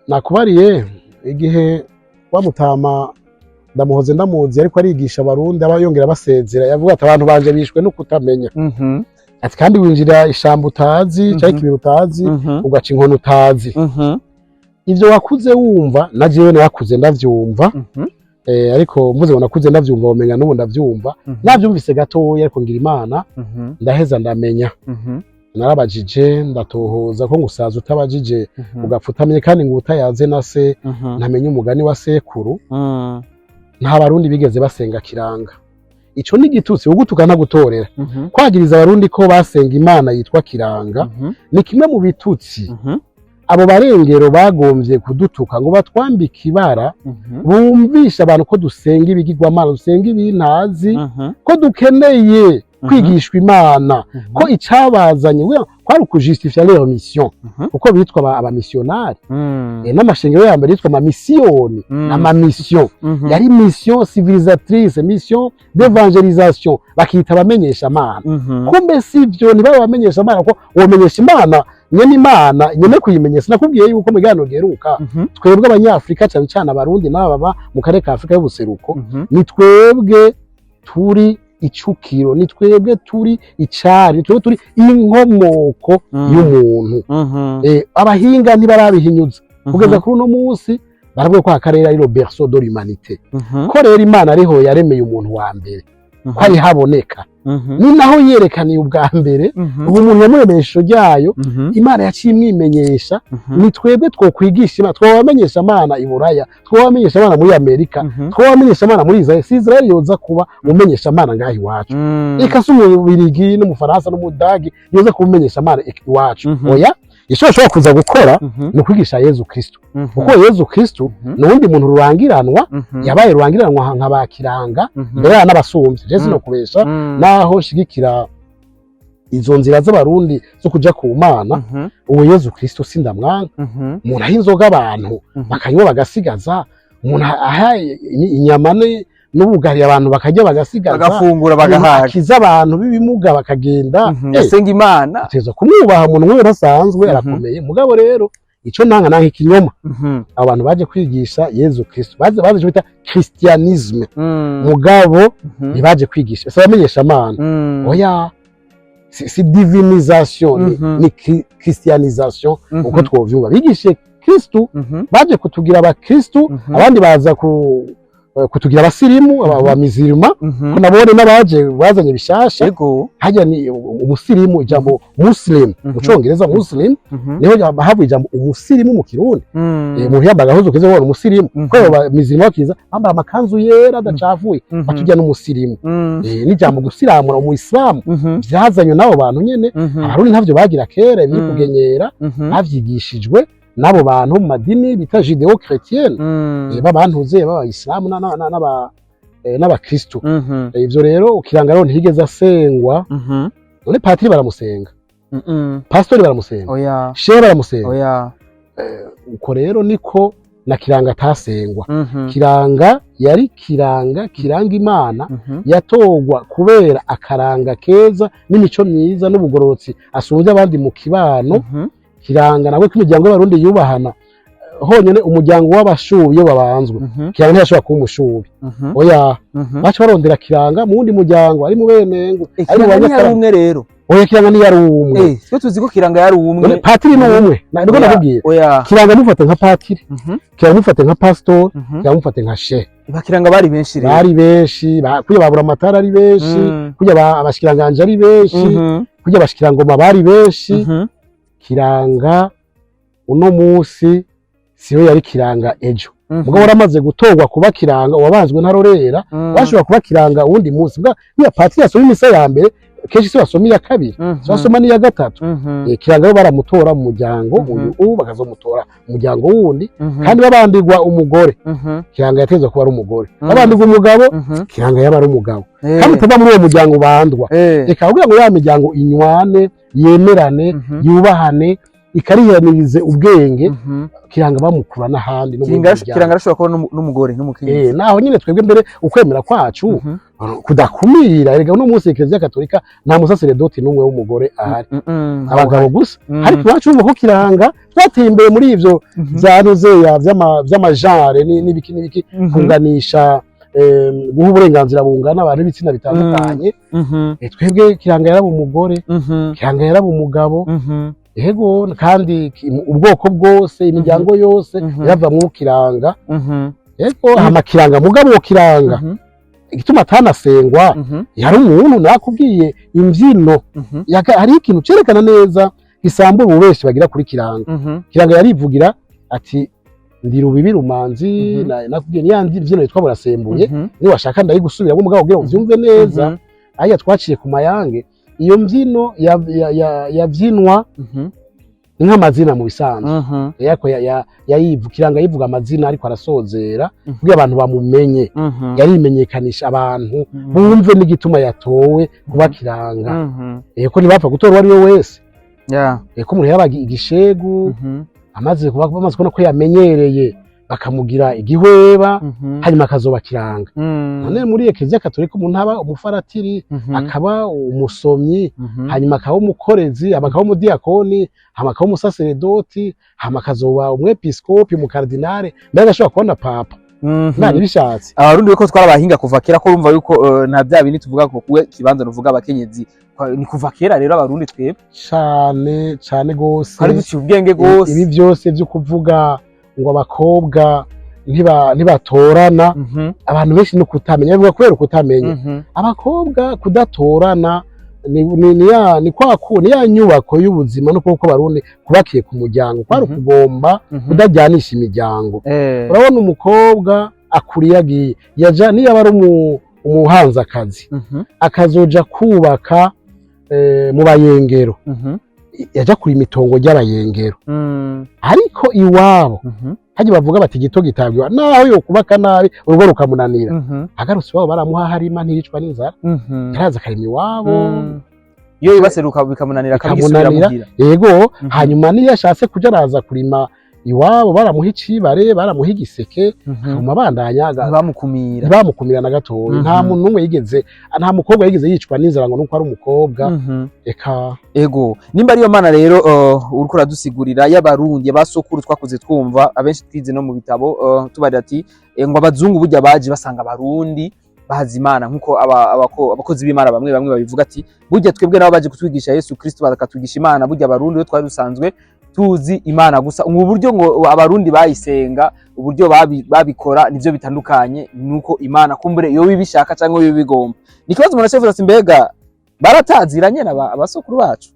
Nakubariye igihe wamutama ndamuhoze, ndamuzi, ariko arigisha Abarundi, aba yongera basezera, yavuga ati: "Abantu banje bishwe no kutamenya." Ati: "Kandi winjira ishamba utazi canke ikibiri utazi, ugaca inkono utazi." Ivyo wakuze wumva, na jewe narakuze ndavyumva. Ariko mvuze ngo nakuze ndavyumva, womenga n'ubu ndavyumva. Navyumvise gatoya, ariko ngira Imana ndaheza ndamenya. Narabajije, ndatohoza, ko ngusaza utabajije ugapfa utamenye, kandi ngo utayaze na se ntamenye umugani wa sekuru. Nta Barundi bigeze basenga Kiranga. Ico ni igitutsi, ugutuka ntagutorera. Kwagiriza Abarundi ko basenga imana yitwa Kiranga ni kimwe mu bitutsi. Abo barengero bagomvye kudutuka ngo batwambike ibara, bumvisha abantu ko dusenga ibigirwamana, dusenga ibintazi, ko dukeneye kwigishwa Imana, ko icabazanye kwari ukujustifia leur mission, kuko bitwa abamisiyonari. N'amashengero ya mbere yitwa amamisiyoni, amamission. Yari mission civilisatrice, mission d'évangélisation, bakita abamenyesha Imana. Kumbe sivyo, ntibaba abamenyesha Imana, ko womenyesha Imana nyene, Imana nyene kuyimenyesha. Nakubwiye yuko mu kiganiro giheruka, twebwe Abanyafrika, cyane cyane Abarundi n'aba baba mu karere ka Afurika y'ubuseruko, ni twebwe turi icukiro, ni twebwe turi icari, ni twebwe turi inkomoko y'umuntu. Abahinga ntibarabihinyuza kugeza kuri uno munsi, baravuga ko akarere ari le berceau de l'humanité, ko rero Imana ariho yaremeye umuntu wa mbere, ko ari haboneka, ni naho yerekaniye ubwa mbere. Ubu umuntu yamuremeye ishusho ryayo, Imana yaciye imwimenyesha. Ni twebwe twokwigisha Imana, twobamenyesha Imana i Buraya, twobamenyesha Imana muri Amerika, twobamenyesha Imana muri Israel. Si Israel yoza kuba umumenyesha Imana ngaha iwacu? Eka si Umubirigi n'Umufaransa n'Umudagi yoza kubumenyesha Imana iwacu? Oya, icyo bashobora kuza gukora ni ukwigisha Yezu Kristo, kuko Yezu Kristo ni uwundi muntu rurangiranwa, yabaye rurangiranwa nka ba Kiranga, mbere ya n'abasumbyi. Je sinokubesha, naho shigikira izo nzira z'Abarundi zo kuja ku Mana, uwo Yezu Kristo sindamwanka. Umuntu aha inzoga abantu bakanywa bagasigaza, umuntu aha inyama n'ubugari abantu bakarya bagasigaza, bagafungura umuntu bagahaga, akiza abantu b'ibimuga bakagenda, yasenga Imana. Uteza kumwubaha. Umuntu nk'uwo udasanzwe, arakomeye. Mugabo rero ico nanka ikinyoma. Abo bantu baje kwigisha Yezu Kristo, baje ico bita christianisme, mugabo ntibaje kwigisha, si abamenyesha Imana. Oya, si divinisation, ni christianisation, uko twovyumva. Bigishe Kristu, baje kutugira abakristu, abandi baza kutugira abasirimu, abamizirima, ko nabone n'abaje bazanye bishasha. Hajya ni umusirimu, ijambo muslim mu Congereza muslim, niho havuye ijambo umusirimu mu Kirundi. Umuntu yambaye agahuzu keza ubona umusirimu, ko abo bamizirima bakiza bambara amakanzu yera adacafuye, batujya n'umusirimu. N'ijambo gusiramura, umuyisilamu, byazanywe n'abo bantu nyene. Abarundi ntavyo bagira kera ibiri kugenyera, bavyigishijwe n'abo bantu mu madini bita judéo-chrétienne, b'abantuze b'abayisilamu n'abakristo. Ivyo rero Ukiranga rero ntiyigeze asengwa. None patiri baramusenga? Pastori baramusenga? Oya. Shehe baramusenga? Oya. Uko rero niko na Kiranga atasengwa. Kiranga yari Kiranga, kiranga Imana, yatorwa kubera akaranga keza n'imico myiza n'ubugororotsi asumbya abandi mu kibano. Kiranga nawe ko imiryango y'Abarundi yubahana honyine, umuryango w'abashubi iyo babanzwe, Kiranga ntiyashobora kuba umushubi. Oya, baca barondera Kiranga mu wundi muryango, ari mu Benengwe, ari mu Kiranga ntiyari Banyakarama. umwe rero? Oya, Kiranga ntiyari umwe. Twe tuzi ko Kiranga yari umwe. None patiri ni umwe. Niko Oya, nakubwira. Oya. Kiranga mufate nka patiri, Kiranga mufate nka pasitori, Kiranga mufate nka shehe. Bakiranga bari benshi rero. Bari benshi, kurya babura amatara ari benshi, kurya abashikiranganje ari benshi, kurya abashikirangoma bari benshi. Kiranga uno munsi siwe yari Kiranga ejo. Mugabo waramaze gutorwa kuba Kiranga, uwabanzwe ntarorera. Washobora kuba Kiranga uwundi munsi bwa niya patiri yasoma imisa ya mbere. Kenshi si basoma iya kabiri, si basoma n'iya gatatu. Kiranga bo baramutora mu muryango uyu, ubu bakazomutora mu muryango wundi. Kandi babambirwa umugore, kiranga yategerezwa kuba ari umugore. Babambirwa umugabo, kiranga yaba ari umugabo. Kandi utava muri uwo muryango bandwa. Reka kugira ngo ya miryango inywane, yemerane, yubahane, ikarihanirize ubwenge. Kiranga bamukura n'ahandi no mu Kiranga miryango. Kiranga arashobora kuba n'umugore n'umukenyezi. Naho nyine twebwe mbere ukwemera kwacu kudakumira. Erega uno munsi Eklezia Katolika nta musaseredoti n'umwe w'umugore ahari, abagabo gusa. Ariko iwacu urumva ko kiranga twateye imbere muri ivyo vya nuzeya vy'amajare n'ibiki n'ibiki, kunganisha, guha uburenganzira bungana abantu b'ibitsina bitandukanye. Twebwe kiranga yaraba umugore, kiranga yaraba umugabo. Yego, kandi ubwoko bwose, imiryango yose yaravamwo kiranga. Yego, hama kiranga, mugabo uwo kiranga, igituma atanasengwa, yari umuntu, nakubwiye imbyino. Hariho ikintu cerekana neza gisambura ububeshi bagira kuri kiranga. Kiranga yarivugira ati: "Ndi rubibi rumanzi." Nakubwiye niya mbyino yitwa "Burasembuye". Niwashaka ndayigusubiramo, mugabo kugira ngo uvyumve neza. Aya twaciye ku mayange, iyo mbyino yabyinwa ni nk'amazina mu bisanzwe. Yako yayivu kiranga yivuga amazina, ariko arasozera kugira abantu bamumenye. Yarimenyekanisha, abantu bumve n'igituma yatowe kuba kiranga. Ko ntibapfa gutora uwo ari we wese. Ko umuntu yabaga igishegu, amaze kuba, bamaze kubona ko yamenyereye, bakamugira igihweba, hanyuma akazoba kiranga. None muri Eklezia Katolika umuntu aba umufaratiri, akaba umusomyi, hanyuma akaba umukorezi, hama akaba umudiyakoni, hama akaba umusaseredoti, hama akazoba umwepiskopi, umukardinale, mbere agashobora kubona papa. Imana ibishatse. Abarundi ko twarabahinga kuva kera, ko urumva yuko nta bya bindi tuvuga ko kuwe kibanza nuvuga abakenyezi ni kuva kera. Rero abarundi twebwe cane cane gose. Twari duciye ubwenge gose. Ibi byose byo kuvuga ngo abakobwa ntibatorana, abantu benshi no kutamenya, bavuga kubera ukutamenya. Abakobwa kudatorana ni kwa ni ya nyubako y'ubuzima, no kuko Abarundi kubakiye ku muryango kwari ukugomba kudajyanisha imiryango. Urabona umukobwa akuriye, agiye yaja niyo aba ari umuhanzakazi, akazoja kubaka mu Bayengero, yaja kurima itongo ry'Abayengero. Ariko iwabo hajya bavuga bati: "Gito gitabwa." Naho yo kubaka nabi, urugo rukamunanira, agarutse iwabo baramuha harima, ntiyicwa n'inzara. Yaraza akarima iwabo. Iyo yubatse bikamunanira, akabigisubira Bikamunanira. muhira. Yego. Hanyuma Hanyuma niyo ashatse kuja, araza kurima iwabo, baramuha icibare, baramuha igiseke, akaguma abandanya Ntibamukumira. Ntibamukumira na gatoya. Nta muntu n'umwe yigeze, nta mukobwa yigeze yicwa n'inzara ngo nuko ari umukobwa. Eka. Ego, nimba ariyo mana rero uriko uradusigurira y'Abarundi, abasokuru twakuze twumva, abenshi twize no mu bitabo, tubarira ati ngo abazungu burya baje basanga Abarundi bazi Imana, nkuko abakozi b'Imana bamwe bamwe babivuga ati burya twebwe nabo baje kutwigisha Yesu Kristo, bakatwigisha Imana, burya Abarundi twari dusanzwe tuzi Imana. Gusa ubu buryo ngo Abarundi bayisenga, uburyo babikora nivyo bitandukanye, nuko Imana kumbure iyo bibishaka cyangwa iyo bigomba. Ni ikibazo umuntu acifuza ati: mbega barataziranye na abasokuru bacu?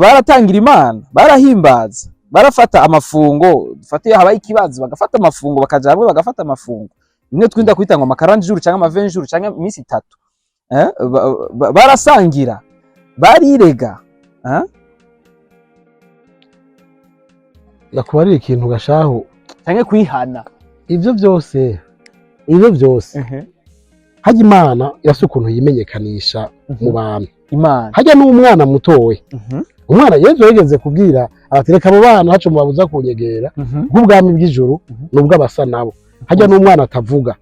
Baratangira Imana, barahimbaza, barafata amafungo? Dufate iyo habaye ikibazo bagafata amafungo, bakaja hamwe bagafata amafungo, bimwe twinda kwita ngo amakaranje jours canke ama 20 jours canke iminsi 3, barasangira, barirega, eh? Ndakubarira ikintu gashahu. Canke kwihana. Ivyo byose, hajya Imana irafise ukuntu yimenyekanisha mu bantu. Imana. Hajya n'umwana mutoya, umwana Yezu yigeze kubwira ati: "Reka abo bana, haco mubabuza kunyegera, bw'ubwami bw'ijuru nubwo abasa nabo." Hajya n'umwana atavuga,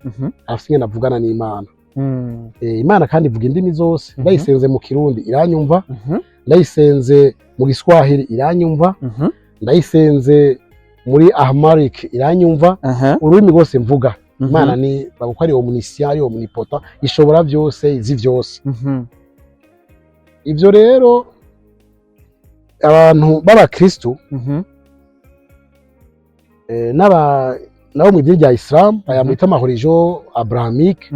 afise ingene avugana n'Imana. Imana kandi ivuga indimi zose. Ndayisenze mu Kirundi iranyumva, ndayisenze mu Giswahili iranyumva, ndayisenze muri Amharic iranyumva. Ururimi rwose mvuga, Imana ni bavuga ko ari omniscient, ari omnipotent, ishobora byose, izi byose. Ivyo rero abantu b'abakristu n'aba nabo mu idini rya Islam, aya mwita ama religion abrahamique,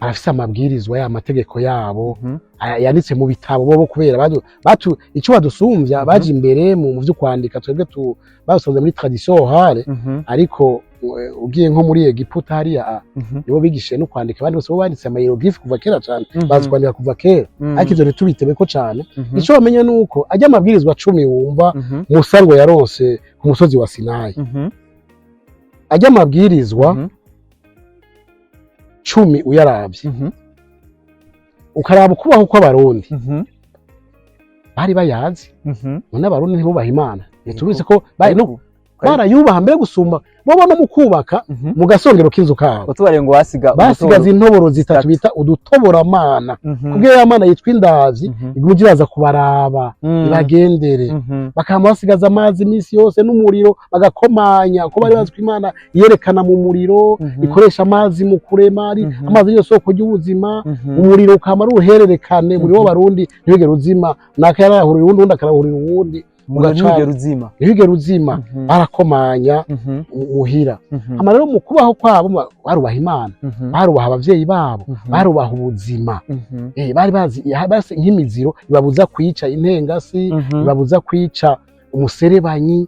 barafise amabwirizwa ya amategeko yabo, aya yanditse mu bitabo. Bo kubera batu ico badusumvya, baje imbere mu vyo kwandika, twebwe badusanze muri tradition orale. Ariko Ugiye nko muri Egiputa hariya, nibo bigishije no kwandika. Abandi bose bo banditse ama hiéroglyphes kuva kera cane, bazi kwandika kuva kera. Ariko ivyo ntitubitebeko cane. Ico bamenya ni uko ajya amabwirizwa 10 wumva Musa ngo yaronse ku musozi wa Sinayi, ajya amabwirizwa 10 uyaravye, ukaraba ukubaho kw'Abarundi, bari bayazi. None Abarundi ntibubaha Imana? Ntitubizi ko bari no barayubaha mbere gusumba bobo no mu kubaka mu gasongero k'inzu kabo? Utubariye ngo basiga Basigaza intoboro zitatu zitatu. bita udutoboramana, kugira ya mana yitwa Indavyi iguma iraza kubaraba, ibagendere. Bakama basigaza amazi iminsi yose n'umuriro, bagakomanya ko bari bazi ko Imana yerekana mu muriro, ikoresha amazi mu kurema, ari amazi niyo soko ry'ubuzima. Umuriro ukama ari uruhererekane. Umuriro w'Abarundi ntiwigera uzima. Naka yarahurira uwundi, uwundi akarahurira uwundi. Umuriro Ugaca- ntiwigera uzima. Ntiwigera uzima. Barakomanya muhira. Hama rero mu kubaho kwabo barubaha Imana, barubaha abavyeyi babo, barubaha ubuzima. Bari bazi basi nk'imiziro ibabuza kwica intengasi, ibabuza kwica umuserebanyi.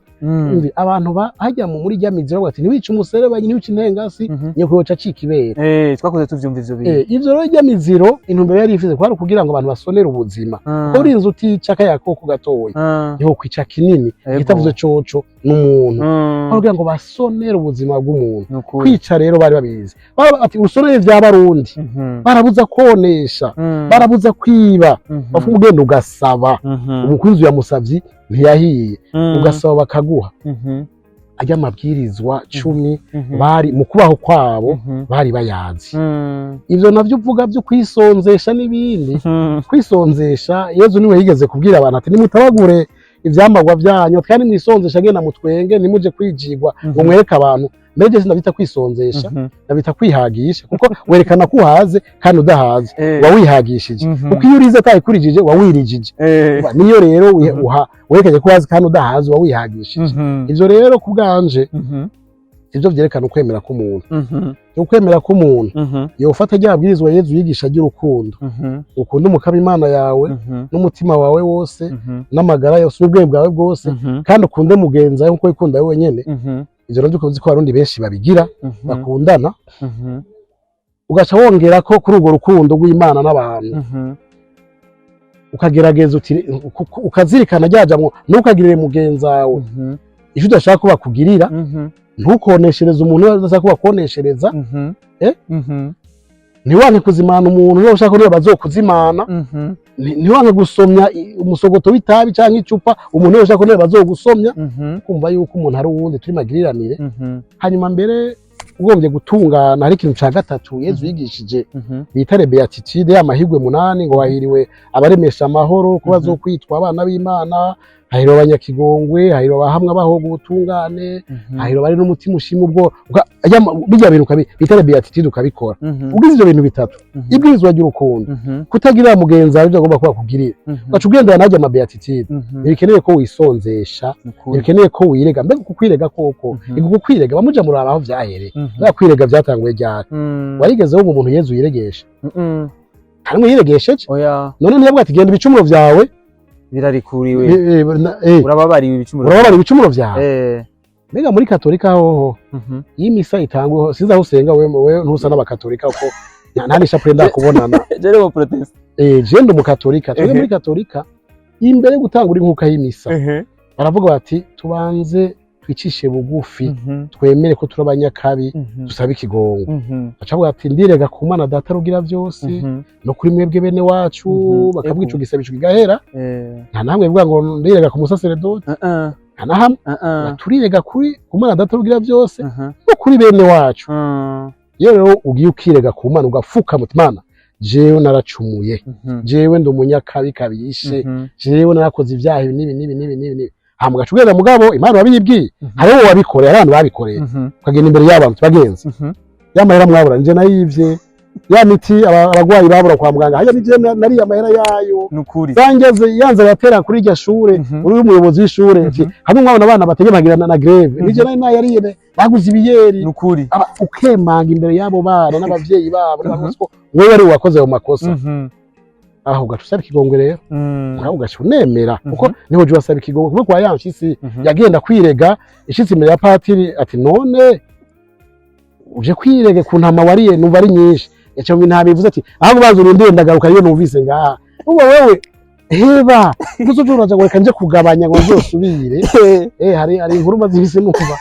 Abantu hajya muri rya miziro bavuga ati: "Ntiwice umuserebanyi, ntiwice intengasi, nyoko yoca acika ibere." Twakuze tuvyumva ivyo bintu. Ivyo rero rya miziro, intumbero yari ifise kwari ukugira ngo abantu basonere ubuzima, kuko urinze utica kaya koko gatoya, niho kwica kinini. Igitavuze coco n'umuntu, kwari kugira ngo basonere ubuzima bw'umuntu. Nukuri. Kwica rero bari babizi. Baba bati usonere vya Barundi. Barabuza konesha, barabuza kwiba. Bafunga ugenda ugasaba. Umukunzi ya musavyi ntiyahiye. Ugasaba bakaguha. Ajya amabwirizwa 10 bari mu kubaho kwabo bari bayazi. Ivyo navyo uvuga vyo kwisonzesha n'ibindi, kwisonzesha, Yezu niwe yigeze kubwira abantu ati: "Nimutabagure ivyambarwa vyanyu kandi mwisonzesha, genda mutwenge, ntimuje kwijigwa ngo mwereke abantu." Mbere je sindabita kwisonzesha, ndabita kwihagisha, kuko werekana ko uhaze kandi udahaze. Uba wihagishije, kuko iyo urize atayikurijije uba wirijije. Niyo rero werekanye ko uhaze kandi udahaze, uba wihagishije. Ivyo rero ku bwanje ivyo vyerekana ukwemera k'umuntu. Ukwemera k'umuntu, yofata rya bwirizwa Yezu yigisha ry'urukundo: ukunda Umukama Imana yawe n'umutima wawe wose, n'amagara yose, n'ubwenge bwawe bwose, kandi ukunde mugenzi wawe nkuko wikunda wewe nyene. Ivyo navyo uzi ko Abarundi benshi babigira, bakundana. Ugaca wongera ko kuri urwo rukundo rw'Imana n'abantu, ukagerageza uti ukazirikana rya jambo: "Ntukagirire mugenzi wawe icyo udashaka ko bakugirira, ntukoneshereze umuntu iyo udashaka ko bakoneshereza, ntiwanke kuzimana umuntu niba ushaka ko niba bazokuzimana, ntiwanke gusomya umusogoto w'itabi cyangwa icupa umuntu niba ushaka ko niba bazogusomya." Kumva yuko umuntu ari uwundi, turi magiriranire. Hanyuma mbere ugombye gutungana, hari ikintu ca gatatu Yezu yigishije bita les béatitudes, y'amahirwe munani, ngo hahiriwe abaremesha amahoro kuba bazokwitwa abana b'Imana, hahiriwe abanyakigongwe, hahiriwe abahamwa bahoga ubutungane, hahiriwe abari n'umutima ushima. Ubwo bijya bintu bita les béatitudes ukabikora, ugize ivyo bintu bitatu, ibwirizwa ry'urukundo, kutagirira mugenzi wawe ibyo agomba kuba akugirira, ugaca ugendera najya ama béatitudes, ntibikeneye ko wisonzesha, ntibikeneye ko wirega. Mbega uku kwirega koko, uku kwirega bamuja muraba aho vyahereye. Mbega kwirega vyatanguye ryari? Warigeze wumva umuntu Yezu yiregesha? Harimwe yiregesheje? Oya. None ntiyavuga ati: "Genda, ibicumuro vyawe birarikuriwe, urababara urababariwe ibicumuro." Ibicumuro vyawe. Mbega muri Katolika hoho, iyo imisa itangwe, sinzi aho usenga wewe, ntusa n'Abakatolika kuko nta n'ishapure ndakubonana. Jere mu protest. Je ndi Umukatolika. Twebwe muri Katolika, imbere yo gutangura inkuka y'imisa, baravuga bati: "Tubanze twicishe bugufi, twemere ko turi abanyakabi, dusabe ikigongo." Baca bavuga ati: "Ndirega ku Mana Data rugira byose, no kuri mwebwe bene wacu." Bakavuga ico gisabisho kigahera. Nta namwe bivuga ngo ndirega ku musaseredoti. Nta na hamwe. Turirega kuri ku Mana Data rugira byose no kuri bene wacu. Iyo rero ugiye ukirega ku Mana, ugafuka muti: "Mana, jewe naracumuye, jewe ndi umunyakabi kabishe, jewe narakoze ibyaha ibi n'ibi n'ibi n'ibi n'ibi n'ibi," hama ugaca ugenda, mugabo Imana wabiyibwiye, hariho uwo wabikoreye, hari abantu babikoreye, ukagenda imbere y'abantu bagenzi: "Ya mahera mwabura nje nayivye, ya miti abagwayi babura kwa muganga hajya nije nariye amahera yayo." Nukuri. Zangeze yanze abatera kuri irya shure, uri umuyobozi w'ishure, ati hamwe mwabona abana bategemagira na grève, nije nari nayariye, baguze ibiyeri. Nukuri. Ukemanga imbere y'abo bana n'abavyeyi babo n'abantu bose ko wewe ari uwakoze ayo makosa. Aho ugaca usaba ikigongwe rero, aho ugaca unemera, kuko niho uje wasaba ikigongwe, kuko kwa ya nshisi yagenda kwirega ishitse imbere ya patiri ati: "None Uje kwirege ku ntama wariye, numva ari nyinshi. Yaca mu intama ivuze ati: "Ahubwo baza urindire, ndagaruka." Iyo numvise ngaha uba wewe, heba ntuzoje uraja ngo reka nje kugabanya ngo nzosubire. Hari inkuru maze imisi numva.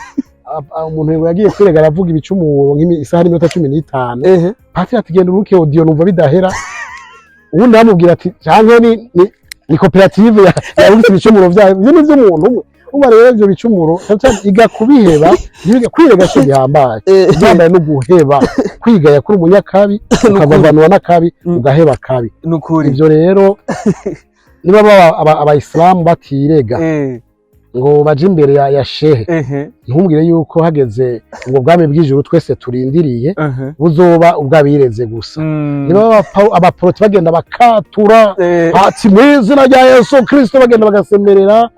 Umuntu ngo yagiye kwirega, aravuga ibicumuro nk'isaha n'iminota 15. Patiri ati: "Genda uruke audio, numva bidahera." Ubundi aramubwira ati: "Canke ni koperative yarungitse ibicumuro vyayo, ivyo ni ivy'umuntu umwe." Uba rero ivyo bicumuro cane cane iga kubiheba, ntibige kwirega si gihambaye. Igihambaye no guheba kwigaya kuri umunyakabi, ukavavanura n'akabi, ugaheba kabi. Nukuri. Ivyo rero niba baba abayisilamu batirega ngo baje imbere ya shehe, ntumbwire yuko hageze ubwo bwami bw'ijuru twese turindiriye buzoba ubw'abireze gusa. Niba abaporoti bagenda bakatura ati: "Mu izina rya Yesu Kristo", bagenda bagasemerera.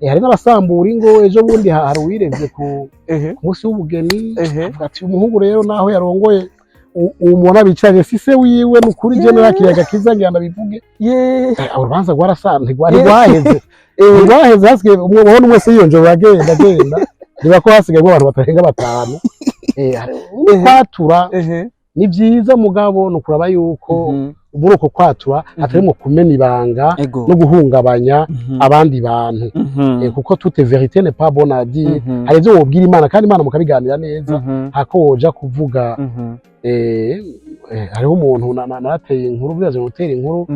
Hari n'abasambura ingo. Ejo bundi hari uwireze ku munsi w'ubugeni, avuga ati: "Umuhungu rero naho yarongoye uwo mubona bicaranye si se wiwe, ni ukuri je narakiriye agakiza, ngira ndabivuge." Urubanza rwarasa ntirwaheze, ntirwaheze. Hasigaye umwe, ubona umwe wese yiyonjora, agenda agenda, niba ko hasigaye abantu batarenga batanu. Kwatura ni byiza, mugabo ni ukuraba yuko muri uko kwatura hatarimo kumena ibanga no guhungabanya abandi bantu. Kuko toute vérité n'est pas bonne à dire. Hari ibyo wobwira Imana, kandi Imana mukabiganira neza, hako woja kuvuga. Hariho umuntu narateye inkuru, biraje gutera inkuru.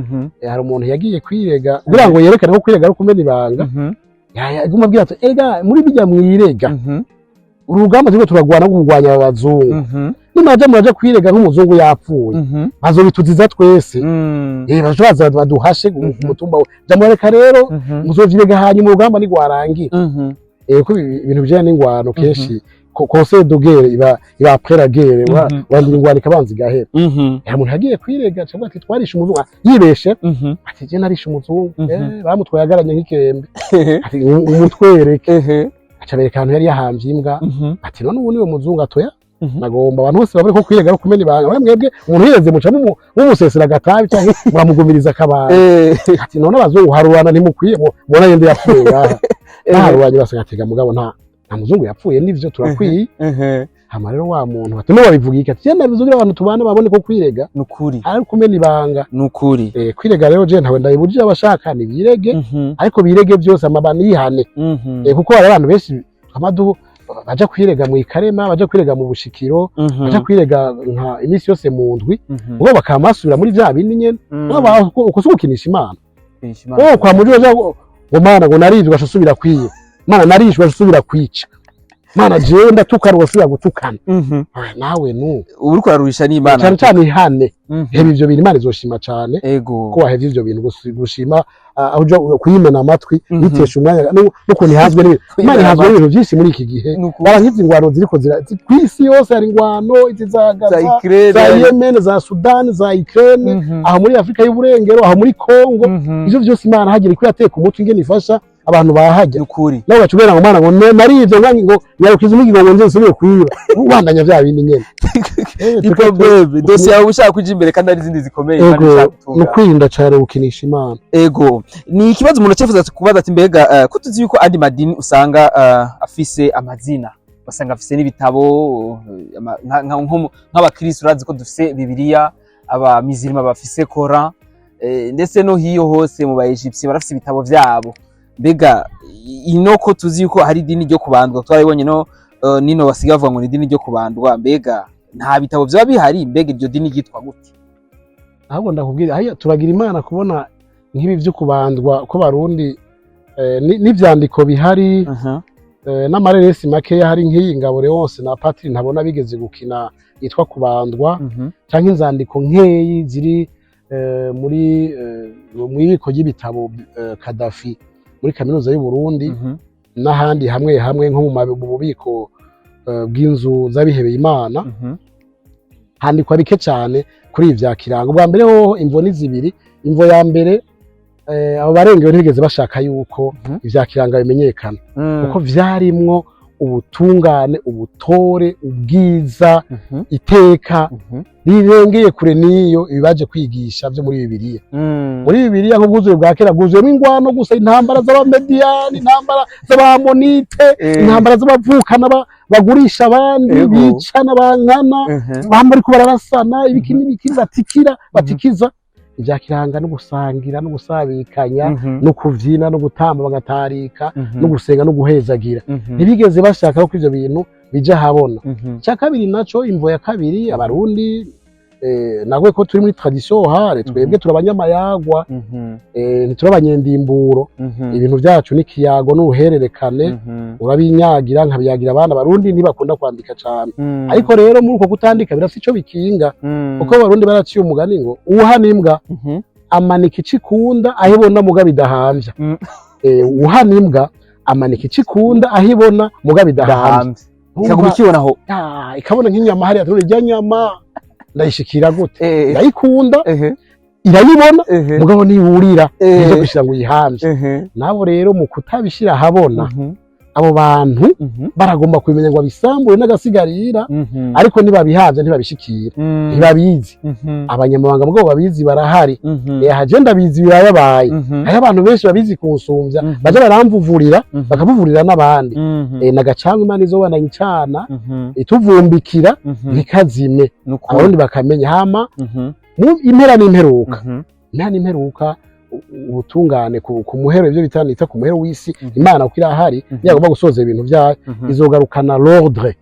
Hari umuntu yagiye kwirega kugira ngo yerekane ko kwirega ari kumena ibanga. Yaguma abwira ati: "Ega muri bijya mwirega, urugamba turiko turagwana rwo kurwanya aba bazungu, nimaja muraja kwirega nk'umuzungu yapfuye, bazobituziza twese." Baje baza baduhashe ku mutumba we. Ja murareka rero, muzovyirega hanyuma urugamba nigwarangira. Ko ibintu bijanye n'ingwano kenshi conseil de guerre iba après la guerre. Urandira ingwano ikabanza igahera. Hari umuntu yagiye kwirega acavuga ati: "Twarishe umuzungu", yibeshe, ati: "Je narishe umuzungu." Bamutwaye agaranye nk'ikembe, ati: "Umutwereke." Aca bereka ahantu yari yahamvye imbwa. Ati: "None ubu niwe muzungu?" Atoya. Nagomba abantu bose babone ko kwirega ari kumena ibanga. Bamwe mwebwe umuntu yireze muca mumusesera agatabi canke muramugumiriza akabanga. Ati: "None abazungu harurana ntimukwiye mubona yende yapfuye ngaha?" Baharuranye basanga atega, mugabo nta muzungu yapfuye, nivyo turakwiye. Hama rero wa muntu ati: "No wabivuga iki?" Ati: "Jye nabivugira abantu tubana babone ko kwirega ari kumena ibanga." Nukuri. Kwirega rero je ntawe ndabibujije, abashaka nibirege, ariko birege byose amabana yihane. Kuko hari abantu benshi twamadu baja kwirega mu Ikarema, baja kwirega mu Bushikiro, baja kwirega nka iminsi yose mu ndwi, ubwo bakaba basubira muri vya bindi nyene. Uko si gukinisha Imana. Wowe kwa muri waja ngo: "Mana", ngo "narivye", ugaca usubira kwiba. "Mana, narishwe", ugaca usubira kwica. "Mana, jewe ndatukana", ugasubira gutukana. Ah, nawe nu Uriko uraruhisha n'Imana. Cyane cyane ihane. Heba ivyo bintu, Imana izoshima cane ko wahevye ivyo bintu. Gushima aho uja kuyimena amatwi, bitesha umwanya n'ukuntu ihazwe n'ibintu. Imana ihazwe n'ibintu byinshi muri iki gihe. Nukuri. Bara nk'izi ngwano ziriko zira kw'isi yose, hari ingwano izi za Gaza, za Ukraine, za Yemen, za Sudan, za Ukraine, aho muri Afrika y'Uburengero, aho muri Congo. Ivyo vyose Imana hagira iko yateka umutwe ingene ifasha abantu bahajya. Nukuri. Nawe ugaca ubwira ngo: "Mana", ngo "narivye", ngo "nyarukiza umugigo", ngo "nze nsubire kwiba", ubandanya vya bindi nyene. Iproblème dosiye yawe ushaka kuja imbere kandi hari izindi zikomeye kandi Ego. ushaka Ni gutunga. ukwirinda cane gukinisha Imana. Ego, ni ikibazo umuntu acifuza kubaza ati: mbega ko tuzi yuko andi madini usanga afise amazina, basanga afise n'ibitabo, nk'abakristo urazi ko dufise Bibiliya, abamizirima bafise Coran, ndetse no hiyo hose mu ba Egyptiens barafise ibitabo vyabo. Mbega ino ko tuzi yuko hari idini ryo kubandwa, twarabibonye no nino basigaye bavuga ngo ni idini ryo kubandwa, mbega nta bitabo vyoba bihari? Mbega iryo dini ryitwa gute? Ahubwo ndakubwira, hariya turagira Imana kubona nk'ibi vyo kubandwa ko Barundi n'ivyandiko bihari, n'amareresi makeya hari, nk'iyi Ngabo Leonce na Patiri ntabona bigeze gukina yitwa Kubandwa, canke inzandiko nkeyi ziri muri mu ibiko ry'ibitabo Kadafi muri kaminuza y'u Burundi n'ahandi hamwe hamwe nko mu bubiko bw'inzu z'abihebeye Imana, handikwa bike cyane kuri ibi vya Kiranga. Ubwa mbere hoho imvo ni zibiri. Imvo ya mbere, abo barengewe ntibigeze bashaka yuko ivya Kiranga bimenyekana, kuko vyarimwo Ubutungane, ubutore, ubwiza, iteka rirengeye kure n'iyo ibibaje kwigisha byo muri Bibiliya. Muri Bibiliya, nk'ubwuzuye bwa kera, bwuzuyemo ingwano gusa, intambara z'Abamediyani, intambara z'Abamonite, intambara z'abavukana bagurisha abandi, bicana, bankana, bamwe ariko bararasana ibiki n'ibiki, batikira batikiza. Ibya kiranga no gusangira no gusabikanya no kuvyina no gutamba bagatarika no gusenga no guhezagira. Ntibigeze bashaka ko ivyo bintu bija habona. Icya kabiri naco, imvo ya kabiri, Abarundi nawe ko turi muri tradition orale, twebwe turi abanyamayagwa, ntituri abanyendimburo. Ibintu byacu n'ikiyago n'uruhererekane, urabinyagira nkabiyagira abana. Abarundi ntibakunda kwandika cane. Ariko rero muri uko kutandika birafise ico bikinga, kuko Abarundi baraciye umugani ngo uwuhana imbwa amanika ico ikunda aho ibona muga bidahamvya. Uwuhana imbwa amanika ico ikunda aho ibona muga bidahamvya. Dahamvye, ikaguma ikibonaho. Ah, ikabona nk'inyama hariya, tubona irya nyama ndayishikira gute? Ndayikunda, irayibona, mugabo ntiwurira nizo kushira ngo uyihamvye. Nabo rero mu kutabishira ahabona, abo bantu baragomba kubimenya ngo babisambure n'agasigarira, ariko nibabihavye ntibabishikira, ntibabizi. Abanyamabanga mugabo babizi barahari. Haje ndabizi, birayabaye. Hariho abantu benshi babizi kunsumvya, baja baramvuvurira, bakavuvurira n'abandi. Nagacanga Imana izobandanya icana, ituvumbikira, ntikazime, Nukuri. Abarundi bakamenya. Hama mu impera n'imperuka, impera n'imperuka, ubutungane ku muhero, ivyo bita nita ku muhero w'isi, Imana uko irahari, niyagomba gusoza ibintu vyayo, izogarukana l'ordre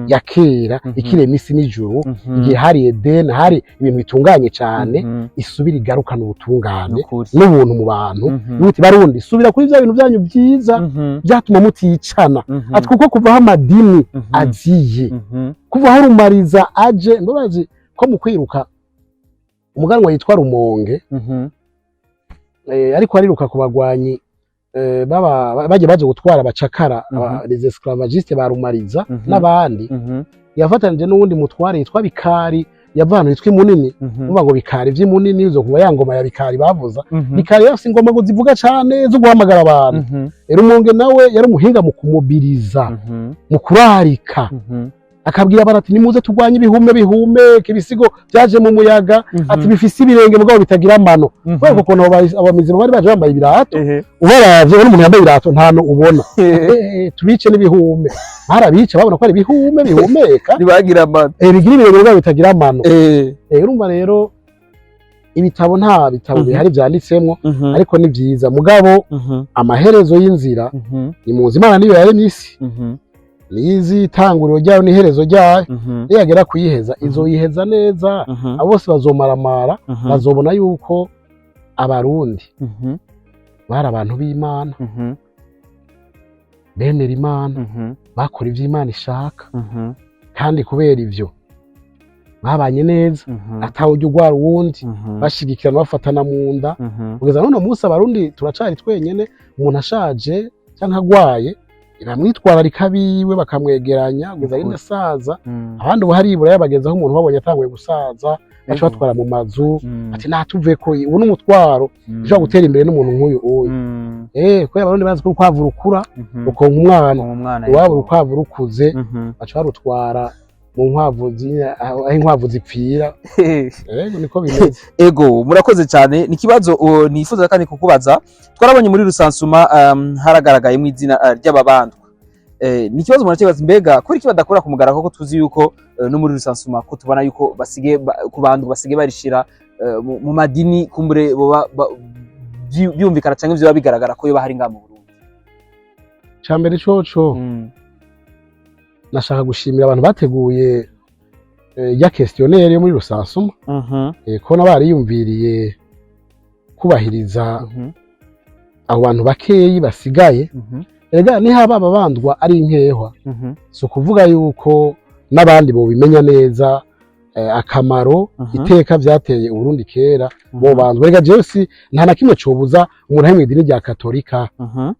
ya kera, ikirema isi n'ijuru, igihe hari Eden, hari ibintu bitunganye cane, isubira igarukana ubutungane Nukuri. n'ubuntu mu bantu. Nuti Barundi, subira kuri vya bintu byanyu byiza byatuma muticana. Ati kuko kuvaho amadini aziye, kuvaho Rumariza aje, mbabazi ko mu kwiruka umuganwa yitwa Rumonge, ariko ariruka ku bagwanyi, baba bagiye baje gutwara abacakara, les esclavagistes ba Rumariza n'abandi, yafatanije n'uwundi mutware yitwa Bikari, yava ahantu hitwa Imunini. Uvuga ngo Bikari vy'Imunini, uzo kuba ya ngoma ya Bikari bavuza. Bikari yafise ingoma ngo zivuga cane zo guhamagara abantu. Rumonge nawe yari umuhinga mu kumobiriza, mu kurarika, akabwira abantu ati: "Nimuze turwanye ibihume bihumeka, ibisigo byaje mu muyaga." Ati: "Bifise ibirenge mugabo bitagira amano." Kubera ko ukuntu abamizima bari baje bambaye ibirato, ubaravye ubona umuntu yambaye ibirato ntano ubona. Tubice n'ibihume. Barabica, babona ko ari ibihume bihumeka. Ntibagira amano. Bigira ibirenge mugabo bitagira amano. Urumva rero ibitabo, nta bitabo bihari vyanditsemwo, ariko ni vyiza. Mugabo amaherezo y'inzira ni muzi, Imana niyo yaremye isi, nizi itanguriro ryayo n'iherezo ryayo. Niyagera kuyiheza, izoyiheza neza. Abo bose bazomaramara, bazobona yuko Abarundi bari abantu b'Imana, bemera Imana, bakora ivyo Imana ishaka, kandi kubera ivyo babanye neza, atawujya ugwara uwundi, bashigikirana, bafatana mu nda. Kugeza n'uno munsi Abarundi turacari twenyene. Umuntu ashaje canke agwaye, bamwitwararika biwe, bakamwegeranya kugeza arinde asaza. Abandi ubu haribura yabagezaho, umuntu babonye atanguye gusaza baca batwara mu mazu, ati: "Natuveko, ubu n'umutwaro." Ushobora gutera imbere n'umuntu nk'uyu uyu. Kubera Abarundi bazi ko urukwavu rukura rukonka umwana. Umwana. Iwabo urukwavu rukuze baca barutwara mu nkwavu, aho inkwavu zipfira. Yego, niko bimeze. Ego, murakoze cyane. Ni ikibazo nifuza kandi kukubaza. Twarabonye muri recensement haragaragayemo izina ry'Ababandwa. Ni ikibazo umuntu akibaza: mbega kuri iki badakora ku mugaragaro, ko tuzi yuko no muri recensement ko tubona yuko basige ku bantu basigaye barishira mu madini, kumbure boba byumvikana canke vyoba bigaragara ko yoba hari ngaha mu Burundi? Cambere coco, nashaka gushimira abantu bateguye ya questionnaire yo muri recensement, kubona bariyumviriye kubahiriza abo bantu bakeyi basigaye. Erega nihaba ababandwa ari inkehwa, si ukuvuga yuko n'abandi bobimenya neza, akamaro, iteka vyateye Uburundi kera bobanzwe. Erega jewe si nta na kimwe cobuza umuntu ari mw'idini rya Katolika,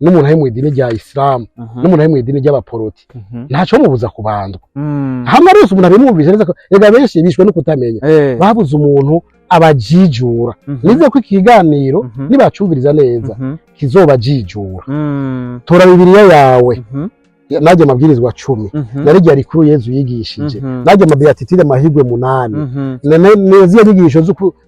n'umuntu ari mw'idini rya Isilamu, n'umuntu ari mw'idini ry'Abaporoti, ntaco mubuza kubandwa. Hamwe rwose umuntu abimwumvise neza erega benshi bishwe no kutamenya, babuze umuntu abajijura. Nize ko ikiganiro nibacumviriza neza kizobajijura. Tora Bibiliya yawe. Najya amabwirizwa 10, narijya rikuru Yezu yigishije, najya ama béatitudes, amahirwe 8, neziya nyigisho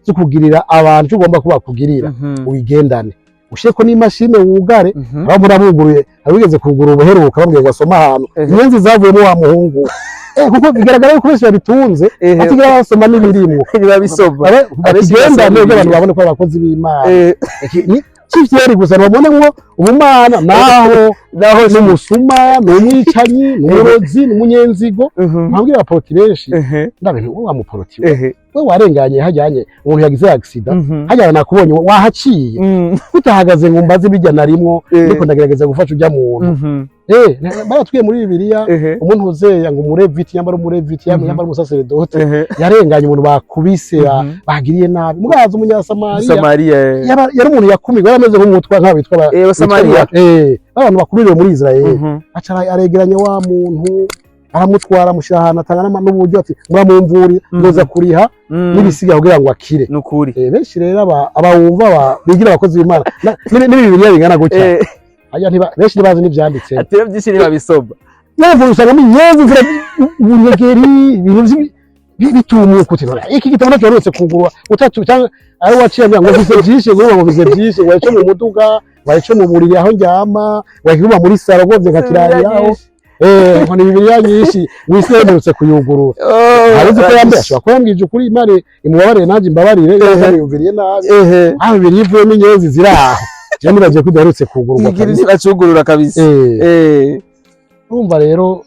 zo kugirira abantu icyo ugomba ko bakugirira, ubigendane, ushireko n'imashini wugare. Aho murabuguruye, abigeze kugura ubuheruka bambwiye ngo asome ahantu inyenzi zavuyemo wa muhungu, kuko bigaragara yuko benshi babitunze batigera basoma n'ibirimwo. Ntibabisoma. Abenshi bakigendane basoma kugira abantu Bibiliya. babone ko ari abakozi b'Imana. Ni kivyeri gusa babone ngo ubumana naho Naho ni umusuma, ni umwicanyi, ni umurozi, ni umunyenzigo. Nkabwira abaporoti benshi, ndabintu wowe wa muporoti we, we warenganye hajyanye umuntu yagize accident, hajyana nakubonye wahaciye, utahagaze ngo mbaze bijya narimwo, ndiko ndagerageza gufasha ujya muntu. Baratwiye muri Bibiliya, umuntu uzeya ngo umureviti, yambara umureviti, yambara umusaseredote, yarenganye umuntu bakubise, bagiriye nabi, mugaza umunyasamariya. Samariya. Yari umuntu yakumirwa, yari ameze nk'umutwa nk'abo bitwa Abasamariya. Abantu bakumiriwe muri Israel. Aca aregeranya wa muntu, aramutwara, amushyira ahantu, atanga n'uburyo ati muramumvurira, muza kuriha n'ibisigaye kugira ngo akire. Nukuri. Benshi rero abawumva bigira abakozi b'Imana n'ibi Bibiliya bingana gutya, aya benshi ntibazi n'ivyanditse. Ati rero byinshi ntibabisoma. Navuga usangamo inyenzi zira ubunyegeri, ibintu bitumuka, uti none iki gitabo ntacyo waretse kugura utatu cyangwa ari waciye avuga ngo mfise byinshi, ngo mfise byinshi, ngo ico mu muduga, ngo ico mu buriri aho ndyama, ngo ikiguma muri saro rwose nkakirariraho, ngo ni Bibiliya nyinshi wisi yemerutse kuyugurura. Aruzi ko yambaye, ashobora kuba yambwije ukuri, Imana imubabarire nanjye imbabarire, yumviriye nabi. Aho Bibiliya ivuyemo inyenzi ziri aho, jewe nibagiye ko idaherutse kugururwa Igira kabisa. ntibacugurura kabisa. Urumva rero,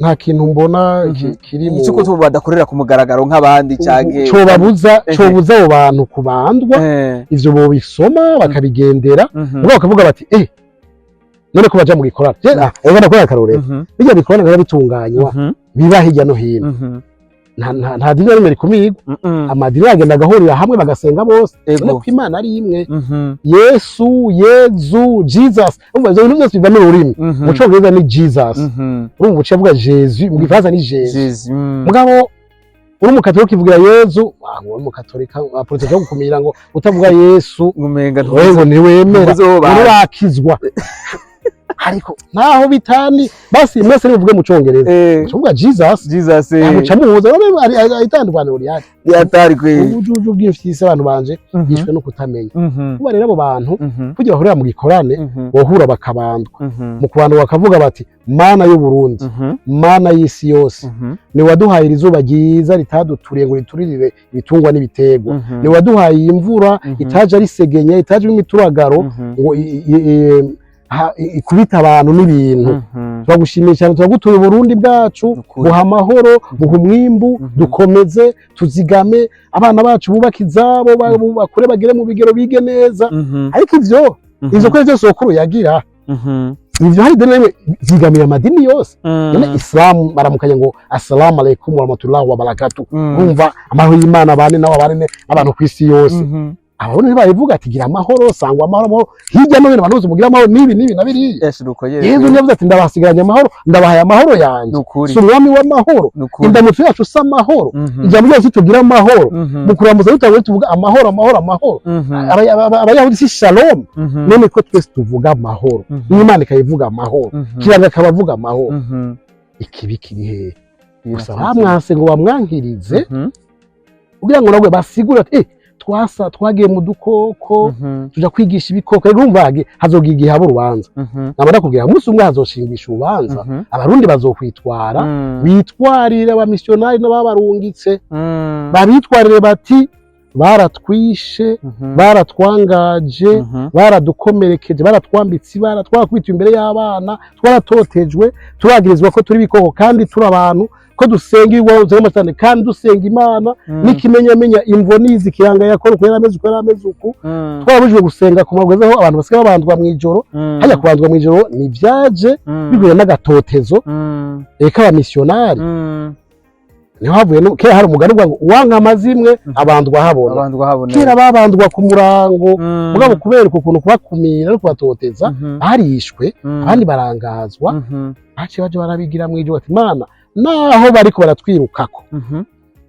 nta kintu mbona kiri mu Icyo ko badakorera ku mugaragaro nk'abandi canke cobabuza, cobuza abo bantu kubandwa. Ivyo bobisoma bakabigendera, mugabo bakavuga bati none ko baja mu gikorane. Je reka ndakora akarorero. Bijya bikorane biba bitunganywa, biba hirya no hino, nta dini na rimwe rikumirwa. Amadini agenda agahurira hamwe bagasenga bose. None ko Imana ari imwe, Yesu, Yezu, Jesus, urumva ivyo bintu byose biva n'ururimi. Mu Congereza ni Jesus, urumva uciye avuga Jésus, mu Gifaransa ni Jésus. Jésus. Mugabo uri umukatolika ukivugira Yezu, uri umukatolika aporoteka yo gukumira ngo utavuga Yesu, Umenga wewe ngo ntiwemera, ntuzi uwo bazi. Urakizwa, ariko naho bitani basi mwese nimuvuge mu Congereza, muvuga Jesus. Jesus. Muca muhuza none ari itandukaniro rihari? Yatari kwe. Ubujuju bw'imfyisi, abantu banje yishwe no kutamenya. Kuba rero abo bantu kugira bahurira mu gikorane, bohura bakabandwa, mu kubandwa bakavuga bati: "Mana y'u Burundi, Mana y'isi yose, ni waduhaye iri zuba ryiza ritaduturiye ngo rituririre ibitungwa n'ibiterwa, ni waduhaye iyi mvura itaje ari segenya, itaje imituragaro ngo ikubite abantu n'ibintu, turagushimiye cyane, turagutuye Uburundi bwacu, Nukuri. buha amahoro, buha umwimbu, dukomeze tuzigame abana bacu, bubake izabo, bakure bagere mu bigero, bige neza." Ariko ivyo ivyo ko vyose sokuru yagira, ivyo hari idini rimwe vyigamiye amadini yose? None Isilamu baramukanye ngo "Assalamu alaikum warahmatullahi wabarakatuh", urumva amahoro y'Imana abane nawe, abane n'abantu ku isi yose. Abarundi ntibabivuga ati "Gira amahoro, sangwa amahoro, amahoro hirya no hino, abantu bose mugire amahoro" n'ibi n'ibi na biriya? Yes, nuko nyene. Yezu ntiyavuze ati "Ndabasigaranye amahoro, ndabahaye amahoro yanjye"? Nukuri. Si umwami w'amahoro? Nukuri. Indamutso yacu si amahoro? Ijambo ryose tugira amahoro, mu kuramutsa dutangwe tuvuga amahoro, amahoro, amahoro. Abayahudi si shalom? None ko twese tuvuga amahoro, n'Imana ikayivuga amahoro, Kiranga akaba avuga amahoro, ikibi kiri hehe? Gusa bamwanse ngo bamwankirize kugira ngo nabwe basigure ati twasa twagiye mu dukoko, tuja kwigisha ibikoko. Rero urumva hazogira igihe haba urubanza. Naba ndakubwira, umunsi umwe hazoshingisha urubanza, Abarundi bazokwitwara, bitwarire abamisiyonari n'ababarungitse, babitwarire bati "Baratwishe, baratwangaje, baradukomerekeje, baratwambitse ibara, twarakubitiwe imbere y'abana, twaratotejwe, turagirizwa ko turi ibikoko kandi turi abantu, ko dusenga ibigwazo cyane kandi dusenga Imana, n'ikimenyamenya imvo nizi kiranga yakora uko yari ameze, uko yari ameze uku, twarabujijwe gusenga ku maguru, aho abantu basigaye babandwa mu ijoro." Hajya kubandwa mu ijoro ntibyaje bihuye n'agatotezo eka abamisiyonari, niho havuye kera hari umugani uvuga ngo "Uwanka amazimwe abandwa habona." Abandwa habona. Kera babandwa ku murango, mugabo kubera uko kuntu kubakumira no kubatoteza, barishwe, abandi barangazwa, baciye baje barabigira mu ijoro bati "Mana, naho bariko baratwirukako,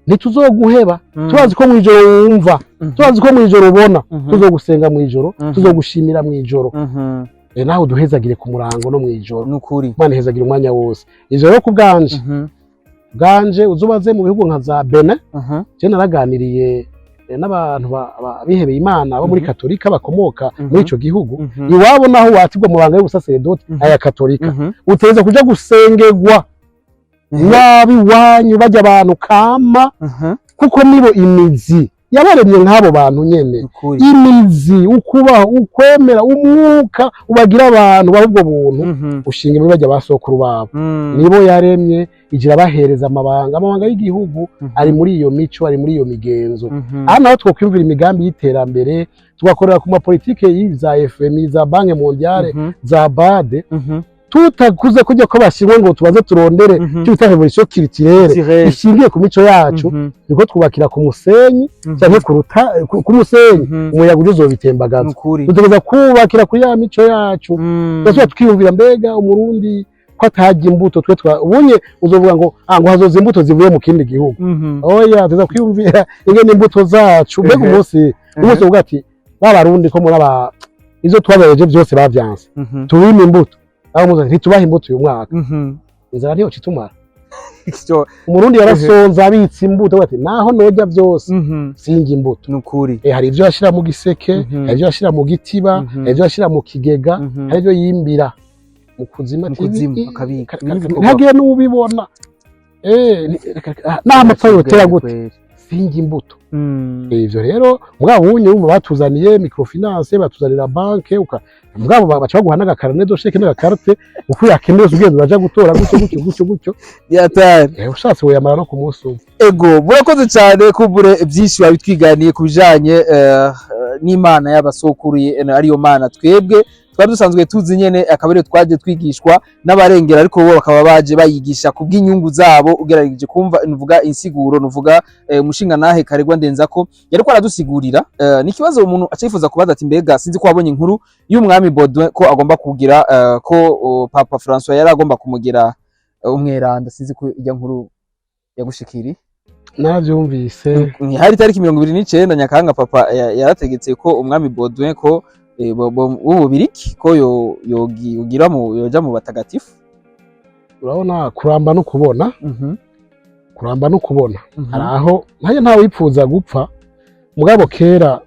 ntituzoguheba, turazi ko mu ijoro wumva, turazi ko mu ijoro ubona, tuzogusenga mu ijoro, tuzogushimira mu ijoro." Nawe uduhezagire ku murango no mw'ijoro. Nukuri. Imana ihezagire umwanya wose. Ivyo rero ku bwanje, bwanje uzubaze mu bihugu nka za Benin. Je naraganiriye n'abantu bihebeye Imana bo muri Katolika bakomoka muri ico gihugu. Iwabo naho watigwa mu banga y'ubusaseredoti aya Katolika, utegerezwa kuja gusengerwa nabi iwanyu, bajya abantu kama, kuko nibo imizi yabaremye nk'abo bantu nyene. Nukuri. Imizi, ukubaho, ukwemera, umwuka ubagira abantu baha ubwo buntu ushinga muri bajya basokuru babo. Nibo yaremye, igira bahereza amabanga y'igihugu. Ari muri iyo mico, ari muri iyo migenzo. Aha naho twokwiyumvira imigambi y'iterambere, tugakorera ku mapolitike za FMI, za Banque mondiale, za BAD, tutakuze kujya ko bashyirwa ngo tubaze turondere icyo bita révolution culturelle Culturelle. ishingiye ku mico yacu. Niko twubakira ku musenyi cyangwa ku ruta ku musenyi, umuyaga uje uzobitembagaza. Nukuri. Dutegereza kubakira kuri ya mico yacu. Tugasubira tukiyumvira, mbega Umurundi ko atarya imbuto? Twe twa ubunye uzovuga ngo ngo hazoza imbuto zivuye mu kindi gihugu. Oya, tuza kwiyumvira ingene imbuto zacu. Mbega umunsi uvuga ati ba Barundi ko muri aba izo twabereje byose bavyanse, tubime imbuto, aho muze ntitubahe imbuto uyu mwaka, inzara ntiyoca itumara. Umurundi yarasonza abitse imbuto, avuga ati naho norya byose, sinjya imbuto. Nukuri. Hari ibyo yashira mu giseke, hari ibyo yashira mu gitiba, hari ibyo yashira mu kigega, hari ibyo yimbira mu kuzimu. Mu Ati, kuzimu, akabika. Ntihagire n'ubibona. Naho amapfa yotera gute, sinjya imbuto. Ivyo rero mugabo ubunye urumva batuzaniye microfinance, batuzanira banke, mugabo baca baguha n'agacarnet de chèque n'agacarte, uko yakeneye ugenda uraja gutora gutyo gutyo gutyo gutyo. Yatari. Ushatse woyamara no ku munsi umwe. Ego, murakoze cyane. Kumbure byinshi wabitwiganiye ku bijanye n'Imana y'abasokuru, ariyo Mana twebwe twari dusanzwe tuzi nyene, akaba ariyo twaje twigishwa n'abarengera, ariko bo bakaba baje bayigisha ku bw'inyungu zabo. Ugerageje kumva nuvuga insiguro, nuvuga umushinga nahe Karegwa Ndenzako yariko aradusigurira, ni ikibazo umuntu acifuza kubaza ati mbega sinzi ko wabonye inkuru y'umwami Baudouin ko agomba kugira ko Papa François yari agomba kumugira umweranda? Sinzi ko ijya nkuru yagushikiri. Naravyumvise. Hari itariki 29 Nyakanga, Papa yarategetse ko umwami Baudouin ko w'Ububiriki ko yogira mu yoja mu batagatifu. Urabona, kuramba no kubona, kuramba no kubona. Hari aho ntayo ntawe wipfuza gupfa, mugabo kera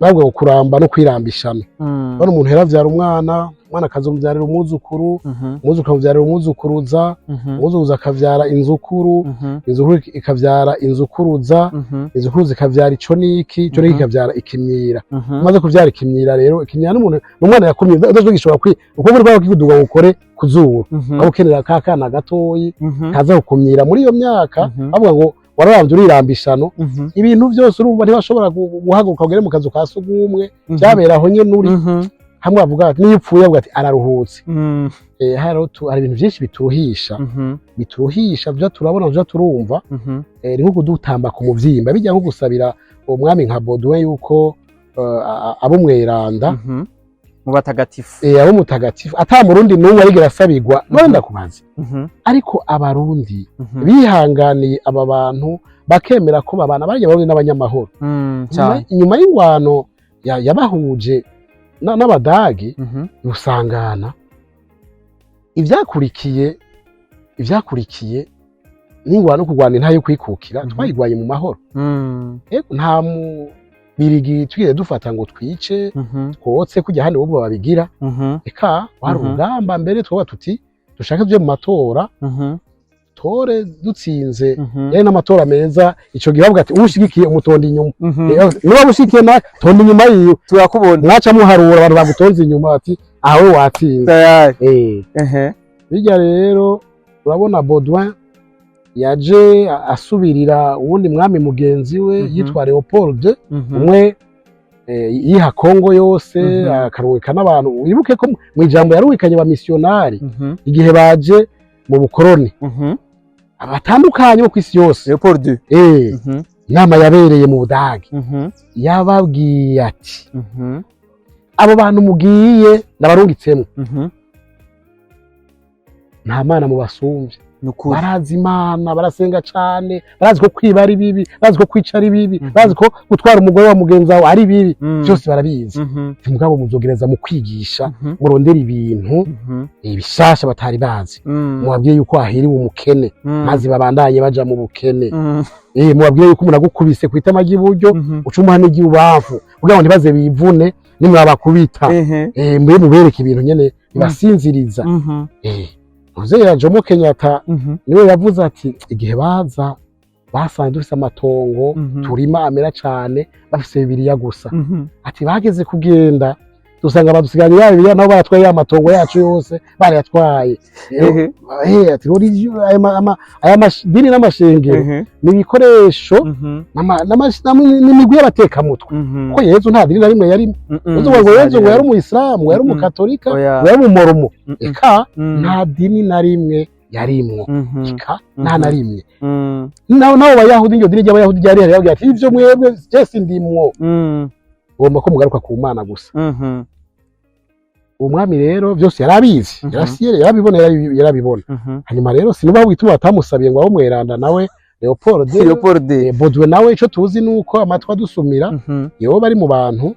bavuga ngo kuramba no kwirambishana. Urabona, umuntu yaravyara umwana, umwana akazomuvyarira umwuzukuru, umwuzukuru akamuvyarira umwuzukuruza, umwuzukuruza akavyara inzukuru, inzukuru ikavyara inzukuruza, inzukuruza ikavyara ico niki, ico niki ikavyara ikimyira. Umaze kuvyara ikimyira rero, ikimyira n'umuntu n'umwana yakumye udashobora gishobora kwi uko buri bwawe kikuduga ngo ukore kuzuru, aho ukenera ka kana gatoyi kaza kukumyira muri iyo myaka. Bavuga ngo wararamvye urirambishano. Ibintu byose urumva ntibashobora guhaguruka ugere mu kazu ka sugumwe, byabera aho nyene uri. Hamwe bavuga ati niyo upfuye bavuga ati araruhutse. Hari ibintu byinshi bituruhisha, bituruhisha byo turabona, byo turumva. Ni nko kudutamba ku muvyimba, bijya nko gusabira umwami nka Baudouin yuko abo umweranda mu batagatifu. Abo mutagatifu, ata Murundi n'umwe arigera asabigwa. None ndakubaza, ariko Abarundi bihanganiye aba bantu bakemera ko babana, barya Abarundi n'abanyamahoro. Cyane. Inyuma y'ingwano yabahuje n'Abadagi rusangana, ivyakurikiye n'ingwano no kurwana intahe yo kwikukira, twayigwanye mu mahoro. Ego, nta mubirigi twigeze dufata ngo twice, twotse kujya hano bo babigira. Eka, wari urugamba mbere twoba tuti dushake tuje mu matora, tore dutsinze. Yari n'amatora meza ico gihe, bavuga ati ushigikiye umutonda inyuma. Niba ushigikiye na tonda inyuma yiwe. Turakubona. Mwaca muharura abantu bagutonze inyuma, bati aho watsinze. Tayari. Bijya rero urabona Baudouin yaje asubirira uwundi mwami mugenzi we yitwa Leopold, umwe yiha Kongo yose, akaruhika n'abantu. Wibuke ko mu ijambo yaruhikanye ba missionnaires igihe baje mu bukoroni abatandukanye bo ku isi yose. Leopold II. Inama yabereye mu Budage, yababwiye ati abo bantu mugiye ndabarungitsemo, nta mana mubasumvye. Nukuri. Barazi Imana, barasenga cane, barazi ko kwiba ari bibi, barazi ko kwica ari bibi, bazi ko gutwara umugore wa mugenzi wawe ari bibi. Byose barabizi. Mugabo muzogereza mu kwigisha, murondera ibintu bishasha batari bazi. Mubabwiye yuko hahiriwe umukene, maze babandanye baja mu bukene. Mubabwiye yuko umuntu agukubise ku itama ry'iburyo, uca umuha n'iry'ibubamfu, kugira ngo ntibaze bivune nimwabakubita. Mbe mubereke ibintu nyene bibasinziriza. Muzehe Jomo Kenyatta niwe yavuze ati: "Igihe baza basanze dufise amatongo turima amera cane, bafise Bibiliya gusa." Ati: "Bageze kugenda dusanga badusigaranye ya Bibiliya, nabo baratwaye ya matongo yacu yose, barayatwaye." Ati aya madini n'amashengero ni ibikoresho n'imigwi y'abatekamutwe, kuko Yezu nta dini na rimwe yarimo. Yezu ngo Yezu ngo yari umuyisilamu, ngo yari umukatolika, ngo yari umumoromo. Eka, nta dini na rimwe yarimwo. Eka, nta na rimwe. Nabo Bayahudi, iryo dini ry'Abayahudi ryari rihari, yababwira ati: "Ivyo mwebwe je ndimwo, ugomba ko mugaruka ku Mana gusa." Uwo mwami rero byose yarabizi, yarasiyere, yarabibona, yarabibona. Hanyuma rero sinuba gituma batamusabiye ngo abe umweranda nawe Leopold. Leopold. Baudouin nawe, ico tuzi nuko amatwi adusumira, yoba bari mu bantu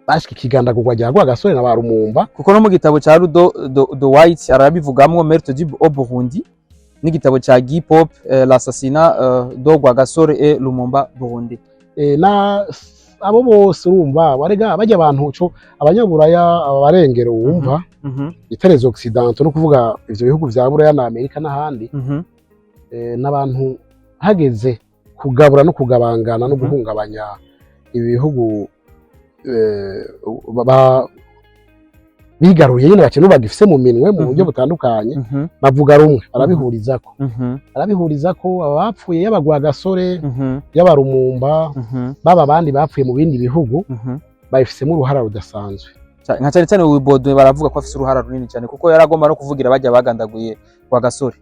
bashika ikigandagurwa rya Rwagasore na ba Lumumba. Kuko no mu gitabo ca Ludo de Witte arabivugamwo, Meurtre du au Burundi, n'igitabo ca Guy Pop, l'assassinat de Rwagasore et Lumumba Burundi. Na abo bose urumva barega bajya abantu co abanyaburaya, abarengero wumva itereze occidentaux, no kuvuga ivyo bihugu vya Buraya na Amerika n'ahandi, n'abantu hageze kugabura no kugabangana no guhungabanya ibi bihugu, bigaruriye nyine, bakene bagifise mu minwe mu buryo butandukanye, bavuga rumwe, barabihurizako. Barabihurizako aba bapfuye, yaba Rwagasore, yaba Lumumba, baba abandi bapfuye mu bindi bihugu, babifisemo uruhara rudasanzwe. Nka cyane cyane uyu Baudouin baravuga ko afise uruhara runini cyane, kuko yaragomba no kuvugira bajya bagandaguye Rwagasore.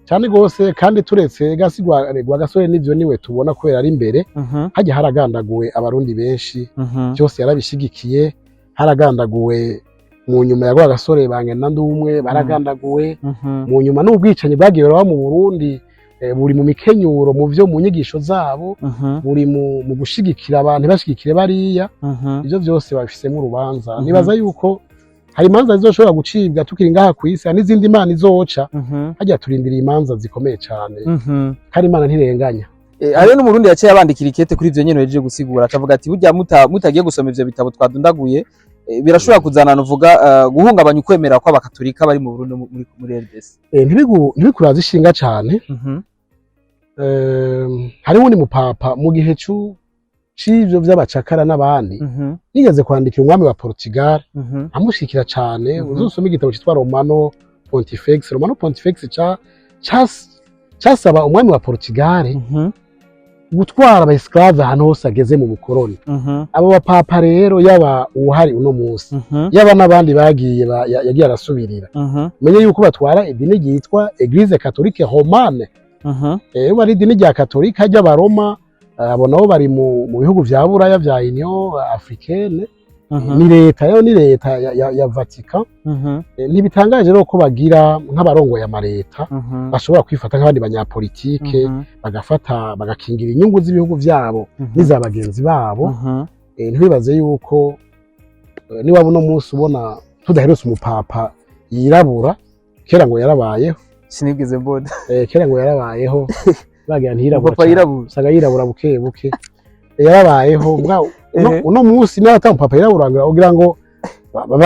Cyane gose. Kandi turetse gasi Rwagasore n'ivyo niwe tubona kubera ari imbere, hajya haragandaguwe Abarundi benshi, byose yarabishigikiye. Haragandaguwe mu nyuma ya Rwagasore bangenda ndumwe baragandaguwe. Mu nyuma n'ubwicanyi bwagiye buraba mu Burundi, buri mu mikenyuro, mu vyo mu nyigisho zabo, buri mu gushigikira abantu ntibashigikire bariya. Ivyo byose babifisemo urubanza. Nibaza yuko hari imanza zizoshobora gucibwa tukiri ngaha ku isi, hari n'izindi Imana izoca. Hajya turindiriye imanza zikomeye cane, kandi Imana ntirenganya. Hariho n'Umurundi yaciye abandikira ikete kuri ivyo nyene yaje gusigura, akavuga ati burya mutagiye gusoma ivyo bitabo twadundaguye, birashobora kuzana uvuga guhungabanya ukwemera kw'Abakatolika bari mu Burundi, muri RDC. Ntibikuraza ishinga cane. Hariho uwundi mupapa mu gihe c'ivyo vy'abacakara n'abandi yigeze kwandikira umwami wa Portugal, amushikira cane. Uzosome igitabo citwa Romano Pontifex. Romano Pontifex casaba umwami wa Portugal gutwara aba esclave ahantu hose ageze mu bukoroni. Abo bapapa rero, yaba uwuhari uno munsi, yaba n'abandi bagiye yagiye arasubirira, menye yuko batwara idini ryitwa Église Catholique Romane. Bari idini rya Katolika ry'Abaroma. Abo nabo bari mu bihugu vya Buraya vya Union Africaine. Ni leta yo, ni leta ya Vatican. Ntibitangaje rero ko bagira nk'abarongoye amaleta bashobora kwifata nk'abandi banyapolitike, bagafata bagakingira inyungu z'ibihugu vyabo n'iza bagenzi babo. Ntibibaze yuko niba uno munsi ubona tudaherutse umupapa yirabura, kera ngo yarabayeho. Sinigeze mbona. Kera ngo yarabayeho, bagira ntiyirabura Papa cane. yirabura. Usanga yirabura buke buke. Yarabayeho. Uno munsi niba ata mupapa yirabura ugira ngo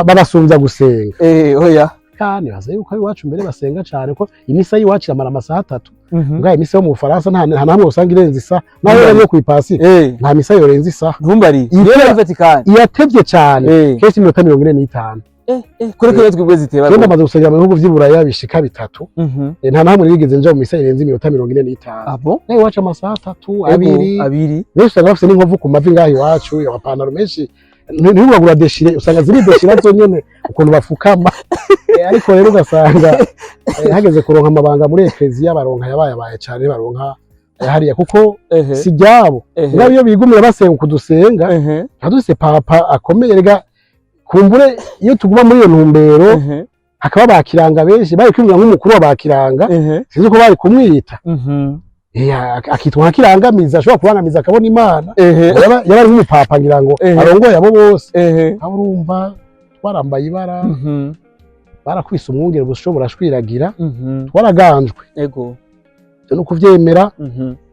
babasumbya gusenga? Oya. Kandi baza yuko iwacu mbere basenga cane, ko imisa y'iwacu iramara amasaha 3. Mbwa imisa yo mu Bufaransa nta namwe usanga irenze isaha, naho yo kwipasika nta misa yorenze isaha. Ntumbari niyo muri Vatican. Iyatevye cane kenshi iminota 45. Kuri kuri twebwe ziteba. Kandi amaze gusengera mu bihugu vy'i Buraya bishika bitatu. Nta namwe nigeze nja mu misa irenze iminota 45. Abo Naho iwacu amasaha 3, 2. 2. Benshi usanga bafise n'inkovu ku mavi ngaho iwacu, amapantaro menshi ntibagura déchiré, usanga ziri déchiré zonyene ukuntu bafukama. Ariko rero ugasanga hageze kuronka amabanga muri ekleziya, baronka yabayabaye cane, baronka hariya kuko si ryabo. Mugabo iyo bigumira basenga kudusenga, ntaduse papa akomeye. Rega kumbure iyo tuguma muri iyo ntumbero. Hakaba bakiranga benshi bari kwimura nk'umukuru wa bakiranga, sinzi ko bari kumwita, akitwa nka kirangamiza, ashobora kurangamiza akabona Imana. Yaba ari nk'umupapa ngira ngo arongoye abo bose. Aho urumva twarambaye ibara, barakubise umwungere bushobora shwiragira. Twaraganjwe. Ivyo no kuvyemera.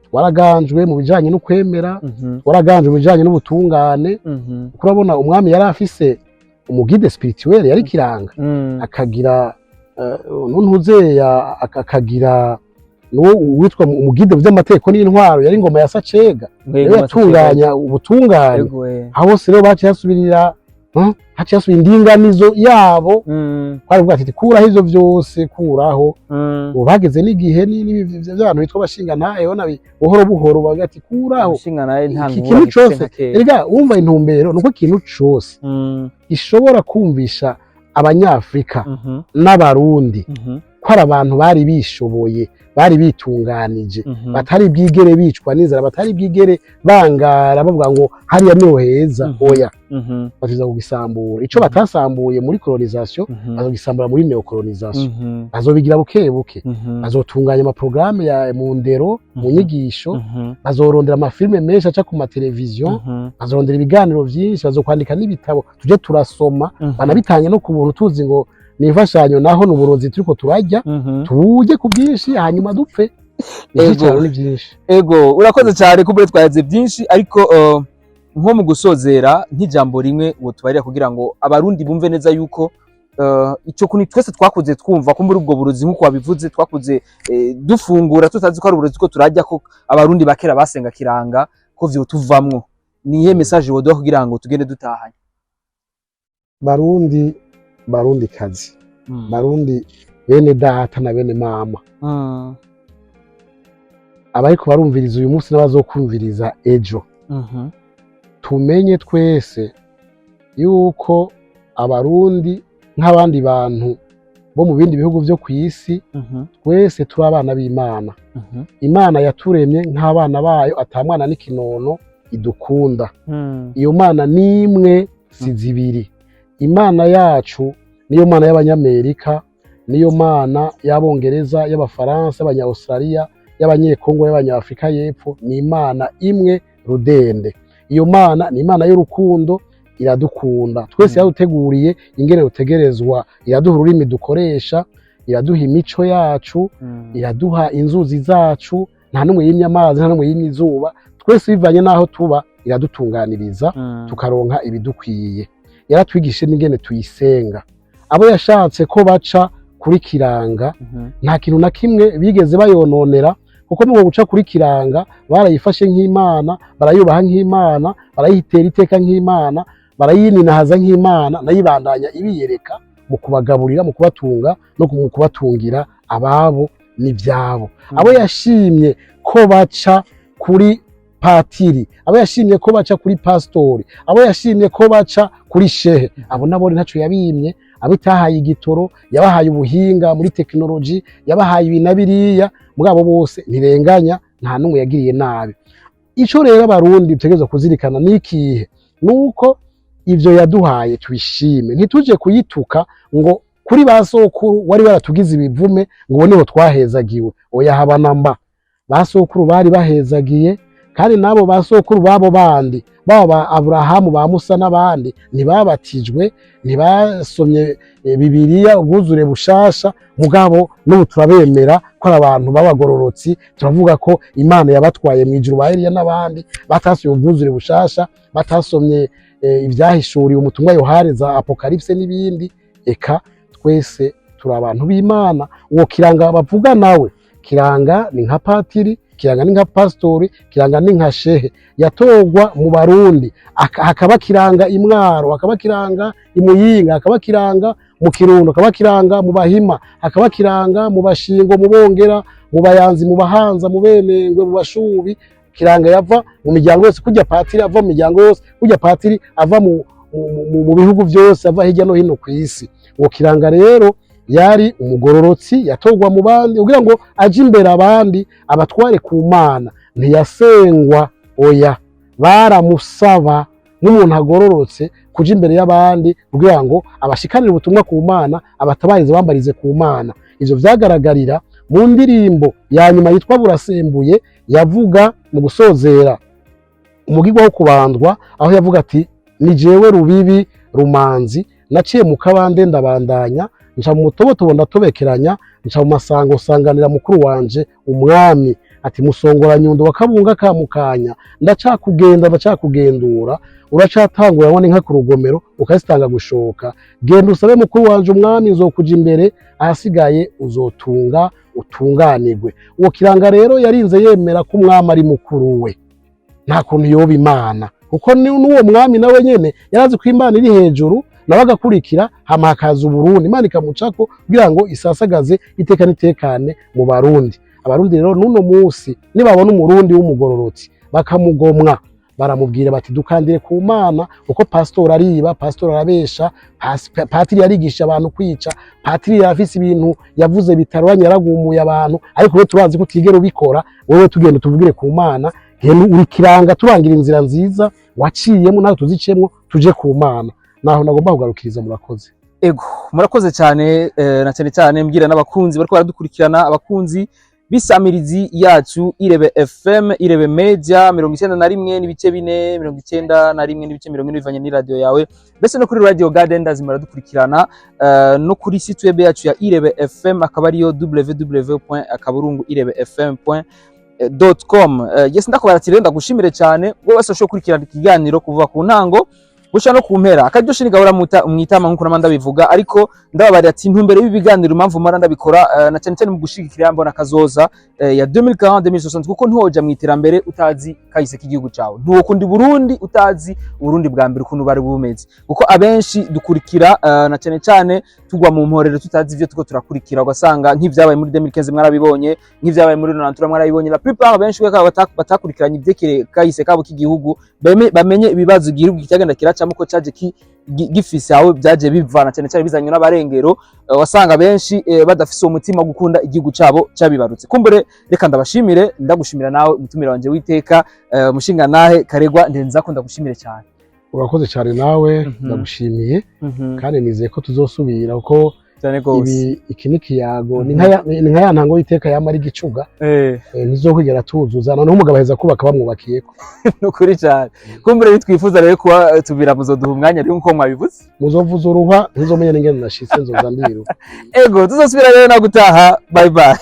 Twaraganjwe mu bijanye no kwemera. Twaraganjwe mu bijanye n'ubutungane. Kuko urabona umwami yari afise umu guide spirituel yari Kiranga, akagira ntuntuzeya, akagira nuwo witwa umu guide vy'amategeko n'intwaro, yari ingoma ya Sacega, niwe yatunganya ubutungane. Aho bose rero baciye hasubirira, haciye hasubira indinganizo yabo. Twaravuga ati kuraho ivyo vyose, kuraho. Ubu bageze n'igihe vy'abantu bitwa abashingantahe bona buhoro buhoro bavuga ati kuraho. Umushinga nawe nta Iki nkura kintu gifise cose, nka kera. Erega wumva intumbero nuko ikintu cose gishobora kumvisha Abanyafrika n'Abarundi ko ari abantu bari bishoboye, bari bitunganije, batari bwigere bicwa n'inzara, batari bwigere bangara bavuga ngo hariya niho heza. Oya, baziza kugisambura. Ico batasambuye muri colonisation, bazogisambura muri néocolonisation. Bazobigira buke buke. Bazotunganya amaprogrammes ya mu ndero, mu nyigisho. Bazorondera amafilms menshi aca ku mateleviziyo. Bazorondera ibiganiro vyinshi, bazokwandika n'ibitabo tuje turasoma. Banabitange no ku buntu, tuzi ngo ni imfashanyo, naho ni uburozi turiko turarya. Tuje ku bwinshi hanyuma dupfe. Ivyicaro ni vyinshi. Ego, urakoze cyane. Kumbure twayaze byinshi, ariko nko mu gusozera, nk'ijambo rimwe wotubarira kugira ngo Abarundi bumve neza yuko ico kuntu twese twakuze twumva ko muri ubwo burozi, nk'uko wabivuze, twakuze dufungura tutazi ko ari uburozi, ko turarya, ko Abarundi bakera basenga Kiranga, ko vyotuvamwo. Ni iyihe message woduha kugira ngo tugende dutahanye? Barundi, Barundi kazi, Barundi bene data na bene mama, abariko barumviriza uyu munsi n'abazokumviriza ejo, tumenye twese yuko Abarundi nk'abandi bantu bo mu bindi bihugu vyo kw'isi, twese turi abana b'Imana. Imana yaturemye nk'abana bayo, ata mwana n'ikinono idukunda. Iyo Mana n'imwe, si zibiri. Imana yacu niyo Mana y'Abanyamerika, niyo Mana y'Abongereza, y'Abafaransa, y'Abanya-Australia, y'Abanyekongo, y'Abanyafrika y'Epfo. Ni Imana imwe rudende. Iyo Mana ni Imana y'urukundo, iradukunda twese. Yaduteguriye ingene rutegerezwa, iraduha ururimi dukoresha, iraduha imico yacu, iraduha inzuzi zacu. Nta n'umwe yimye amazi, nta n'umwe yimye izuba. Twese bivanye n'aho tuba iradutunganiriza, tukaronka ibidukwiye. Yaratwigishije n'ingene tuyisenga. Abo yashatse ko baca kuri Kiranga, nta kintu na kimwe bigeze bayononera, kuko mu guca kuri Kiranga barayifashe nk'Imana, barayubaha nk'Imana, barayitera iteka nk'Imana, barayininahaza nk'Imana. Nayibandanya ibiyereka mu kubagaburira, mu kubatunga no mu kubatungira ababo n'ibyabo. Abo yashimye ko baca kuri patiri, abo yashimye ko baca kuri pasitori, abo yashimye ko baca kuri shehe, abo nabo ntacyo yabimye. Abo itahaye igitoro, yabahaye ubuhinga muri tekinoloji, yabahaye ibi na biriya. Muri abo bose ntirenganya, nta n'umwe yagiriye nabi. Ico rero Abarundi dutegerezwa kuzirikana ni ikihe? Nuko ivyo yaduhaye tubishime, ntituje kuyituka ngo kuri ba sokuru wari waratugize ibivume, ngo ubu niho twahezagiwe. Oya, haba namba. Ba sokuru bari bahezagiye, kandi n'abo ba sokuru babo bandi, baba ba Aburahamu, ba Musa n'abandi, ntibabatijwe, ntibasomye Bibiliya ubwuzure bushasha. Mugabo n'ubu turabemera ko ari abantu b'abagororotsi. Turavuga ko Imana yabatwaye mu ijuru, ba Eliya n'abandi batasomye ubwuzure bushasha, batasomye ivyahishuriwe umutumwa Yohani za Apocalypse n'ibindi. Eka twese turi abantu b'Imana. Uwo Kiranga bavuga nawe, Kiranga ni nka patiri, Kiranga ni nka pasitori, Kiranga ni nka shehe yatorwa mu Barundi. Hakaba Kiranga imwaro, hakaba Kiranga imuyinga, hakaba Kiranga mu Kirundo, hakaba Kiranga mu Bahima, hakaba Kiranga mu Bashingo, mu Bongera, mu Bayanzi, mu Bahanza, mu Benengwe, mu Bashubi. Kiranga yava mu miryango yose, kurya patiri ava mu miryango yose, kurya patiri ava mu bihugu byose, ava hirya no hino ku isi. Uwo Kiranga rero yari umugororotsi yatorwa mu bandi kugira ngo aje imbere abandi, abatware ku Mana. Ntiyasengwa, oya, baramusaba. Nk'umuntu agororotse kuja imbere y'abandi kugira ngo abashikanire ubutumwa ku Mana, abatabarize, bambarize ku Mana. Ivyo vyagaragarira mu ndirimbo ya nyuma yitwa Burasembuye, yavuga mu gusozera umugigwa wo kubandwa, aho yavuga ati: "Ni jewe Rubibi Rumanzi, naciye mu kabande ndabandanya, nca mu mutobotobo ndatobekeranya, nca mu masango sanganira mukuru wanje umwami." Ati: "Musongora nyundo wa Kabunga ka Mukanya, ndacakugenda, ndacakugendura, uracatangura ngo inka ku rugomero ukazitanga gushoka. Genda usabe mukuru wanje umwami, nzokuja imbere, ahasigaye uzotunga utunganirwe." Uwo Kiranga rero yarinze yemera ko umwami ari mukuru we, nta kuntu yoba Imana, kuko n'uwo mwami nawe nyene yarazi ko Imana iri hejuru, nawe agakurikira, hama hakaza Uburundi, Imana ikamucako kugira ngo isasagaze iteka n'itekane mu Barundi. Abarundi rero n'uno munsi nibabona Umurundi w'umugororotsi bakamugomwa, baramubwira bati: "Dukandire ku Mana, kuko pasitori ariba, pasitori arabesha, patiri yarigisha abantu kwica, patiri yarafise ibintu yavuze bitarwanya, yaragumuye abantu, ariko we turazi ko utigera ubikora. Wewe tugenda tuvugire ku Mana. Genda uri Kiranga, turangira inzira nziza waciyemo, natwe tuziciyemo, tuje ku Mana." Naho nagomba kugarukiriza, murakoze. Ego, murakoze cyane, na cyane cyane mbwira n'abakunzi bariko baradukurikirana, abakunzi b'isamirizi yacu Irebe FM, Irebe Media, 91.4, 91.40, bivanye n'iradio yawe, mbese no kuri Radio Garden ndazi muradukurikirana, no kuri site web yacu ya Irebe FM, akaba ariyo www.irebefm.com. Yes, ndakubara ati rero ndagushimire cyane wowe wese washobora gukurikirana ikiganiro kuva ku ntango gushika no ku mpera. Akaryoshe ni gahora mwitama nkuko nama ndabivuga, ariko ndababarira ati intumbero y'ibi biganiro, impamvu mpora ndabikora, na cyane cyane mu gushigikira mbona kazoza ya 2040 2060, kuko ntiwoja mu iterambere utazi kahise k'igihugu cawe, ntiwokunda Burundi utazi Uburundi bwa mbere ukuntu bari bumeze, kuko abenshi dukurikira, na cyane cyane tugwa mu mporero tutazi ivyo tuko turakurikira, ugasanga nk'ivyabaye muri 2015 mwarabibonye, nk'ivyabaye muri 93 mwarabibonye. La plupart benshi batakurikiranye ivyerekeye kahise kabo k'igihugu, bamenye ibibazo igihugu cyagenda kiracamo, ko caje gifise aho byaje bivana, cyane cyane bizanywe n'abarengero. Wasanga benshi badafise uwo mutima wo gukunda igihugu cabo cabibarutse. Kumbure reka ndabashimire, ndagushimira nawe umutumira wanje witeka, mushinga nahe Karegwa Ndenzako, ndagushimire cyane. Urakoze cyane nawe. Ndagushimiye kandi nizeye ko tuzosubira, kuko Cyane gose. ibi iki ni kiyago, ni nka ya ntango y'iteka yama ari igicuga, ntizokwigera tuzuza. Noneho umugabo aheza kubaka bamwubakiyeko. Nukuri cyane. Kumbure bitwifuza rero kuba tubira, muzoduha umwanya rero nkuko mwabivuze. Muzovuza uruhwa, ntizomenya n'ingene nashitse, nzoza ndiruka. Ego, tuzosubira rero no gutaha. Bye bye.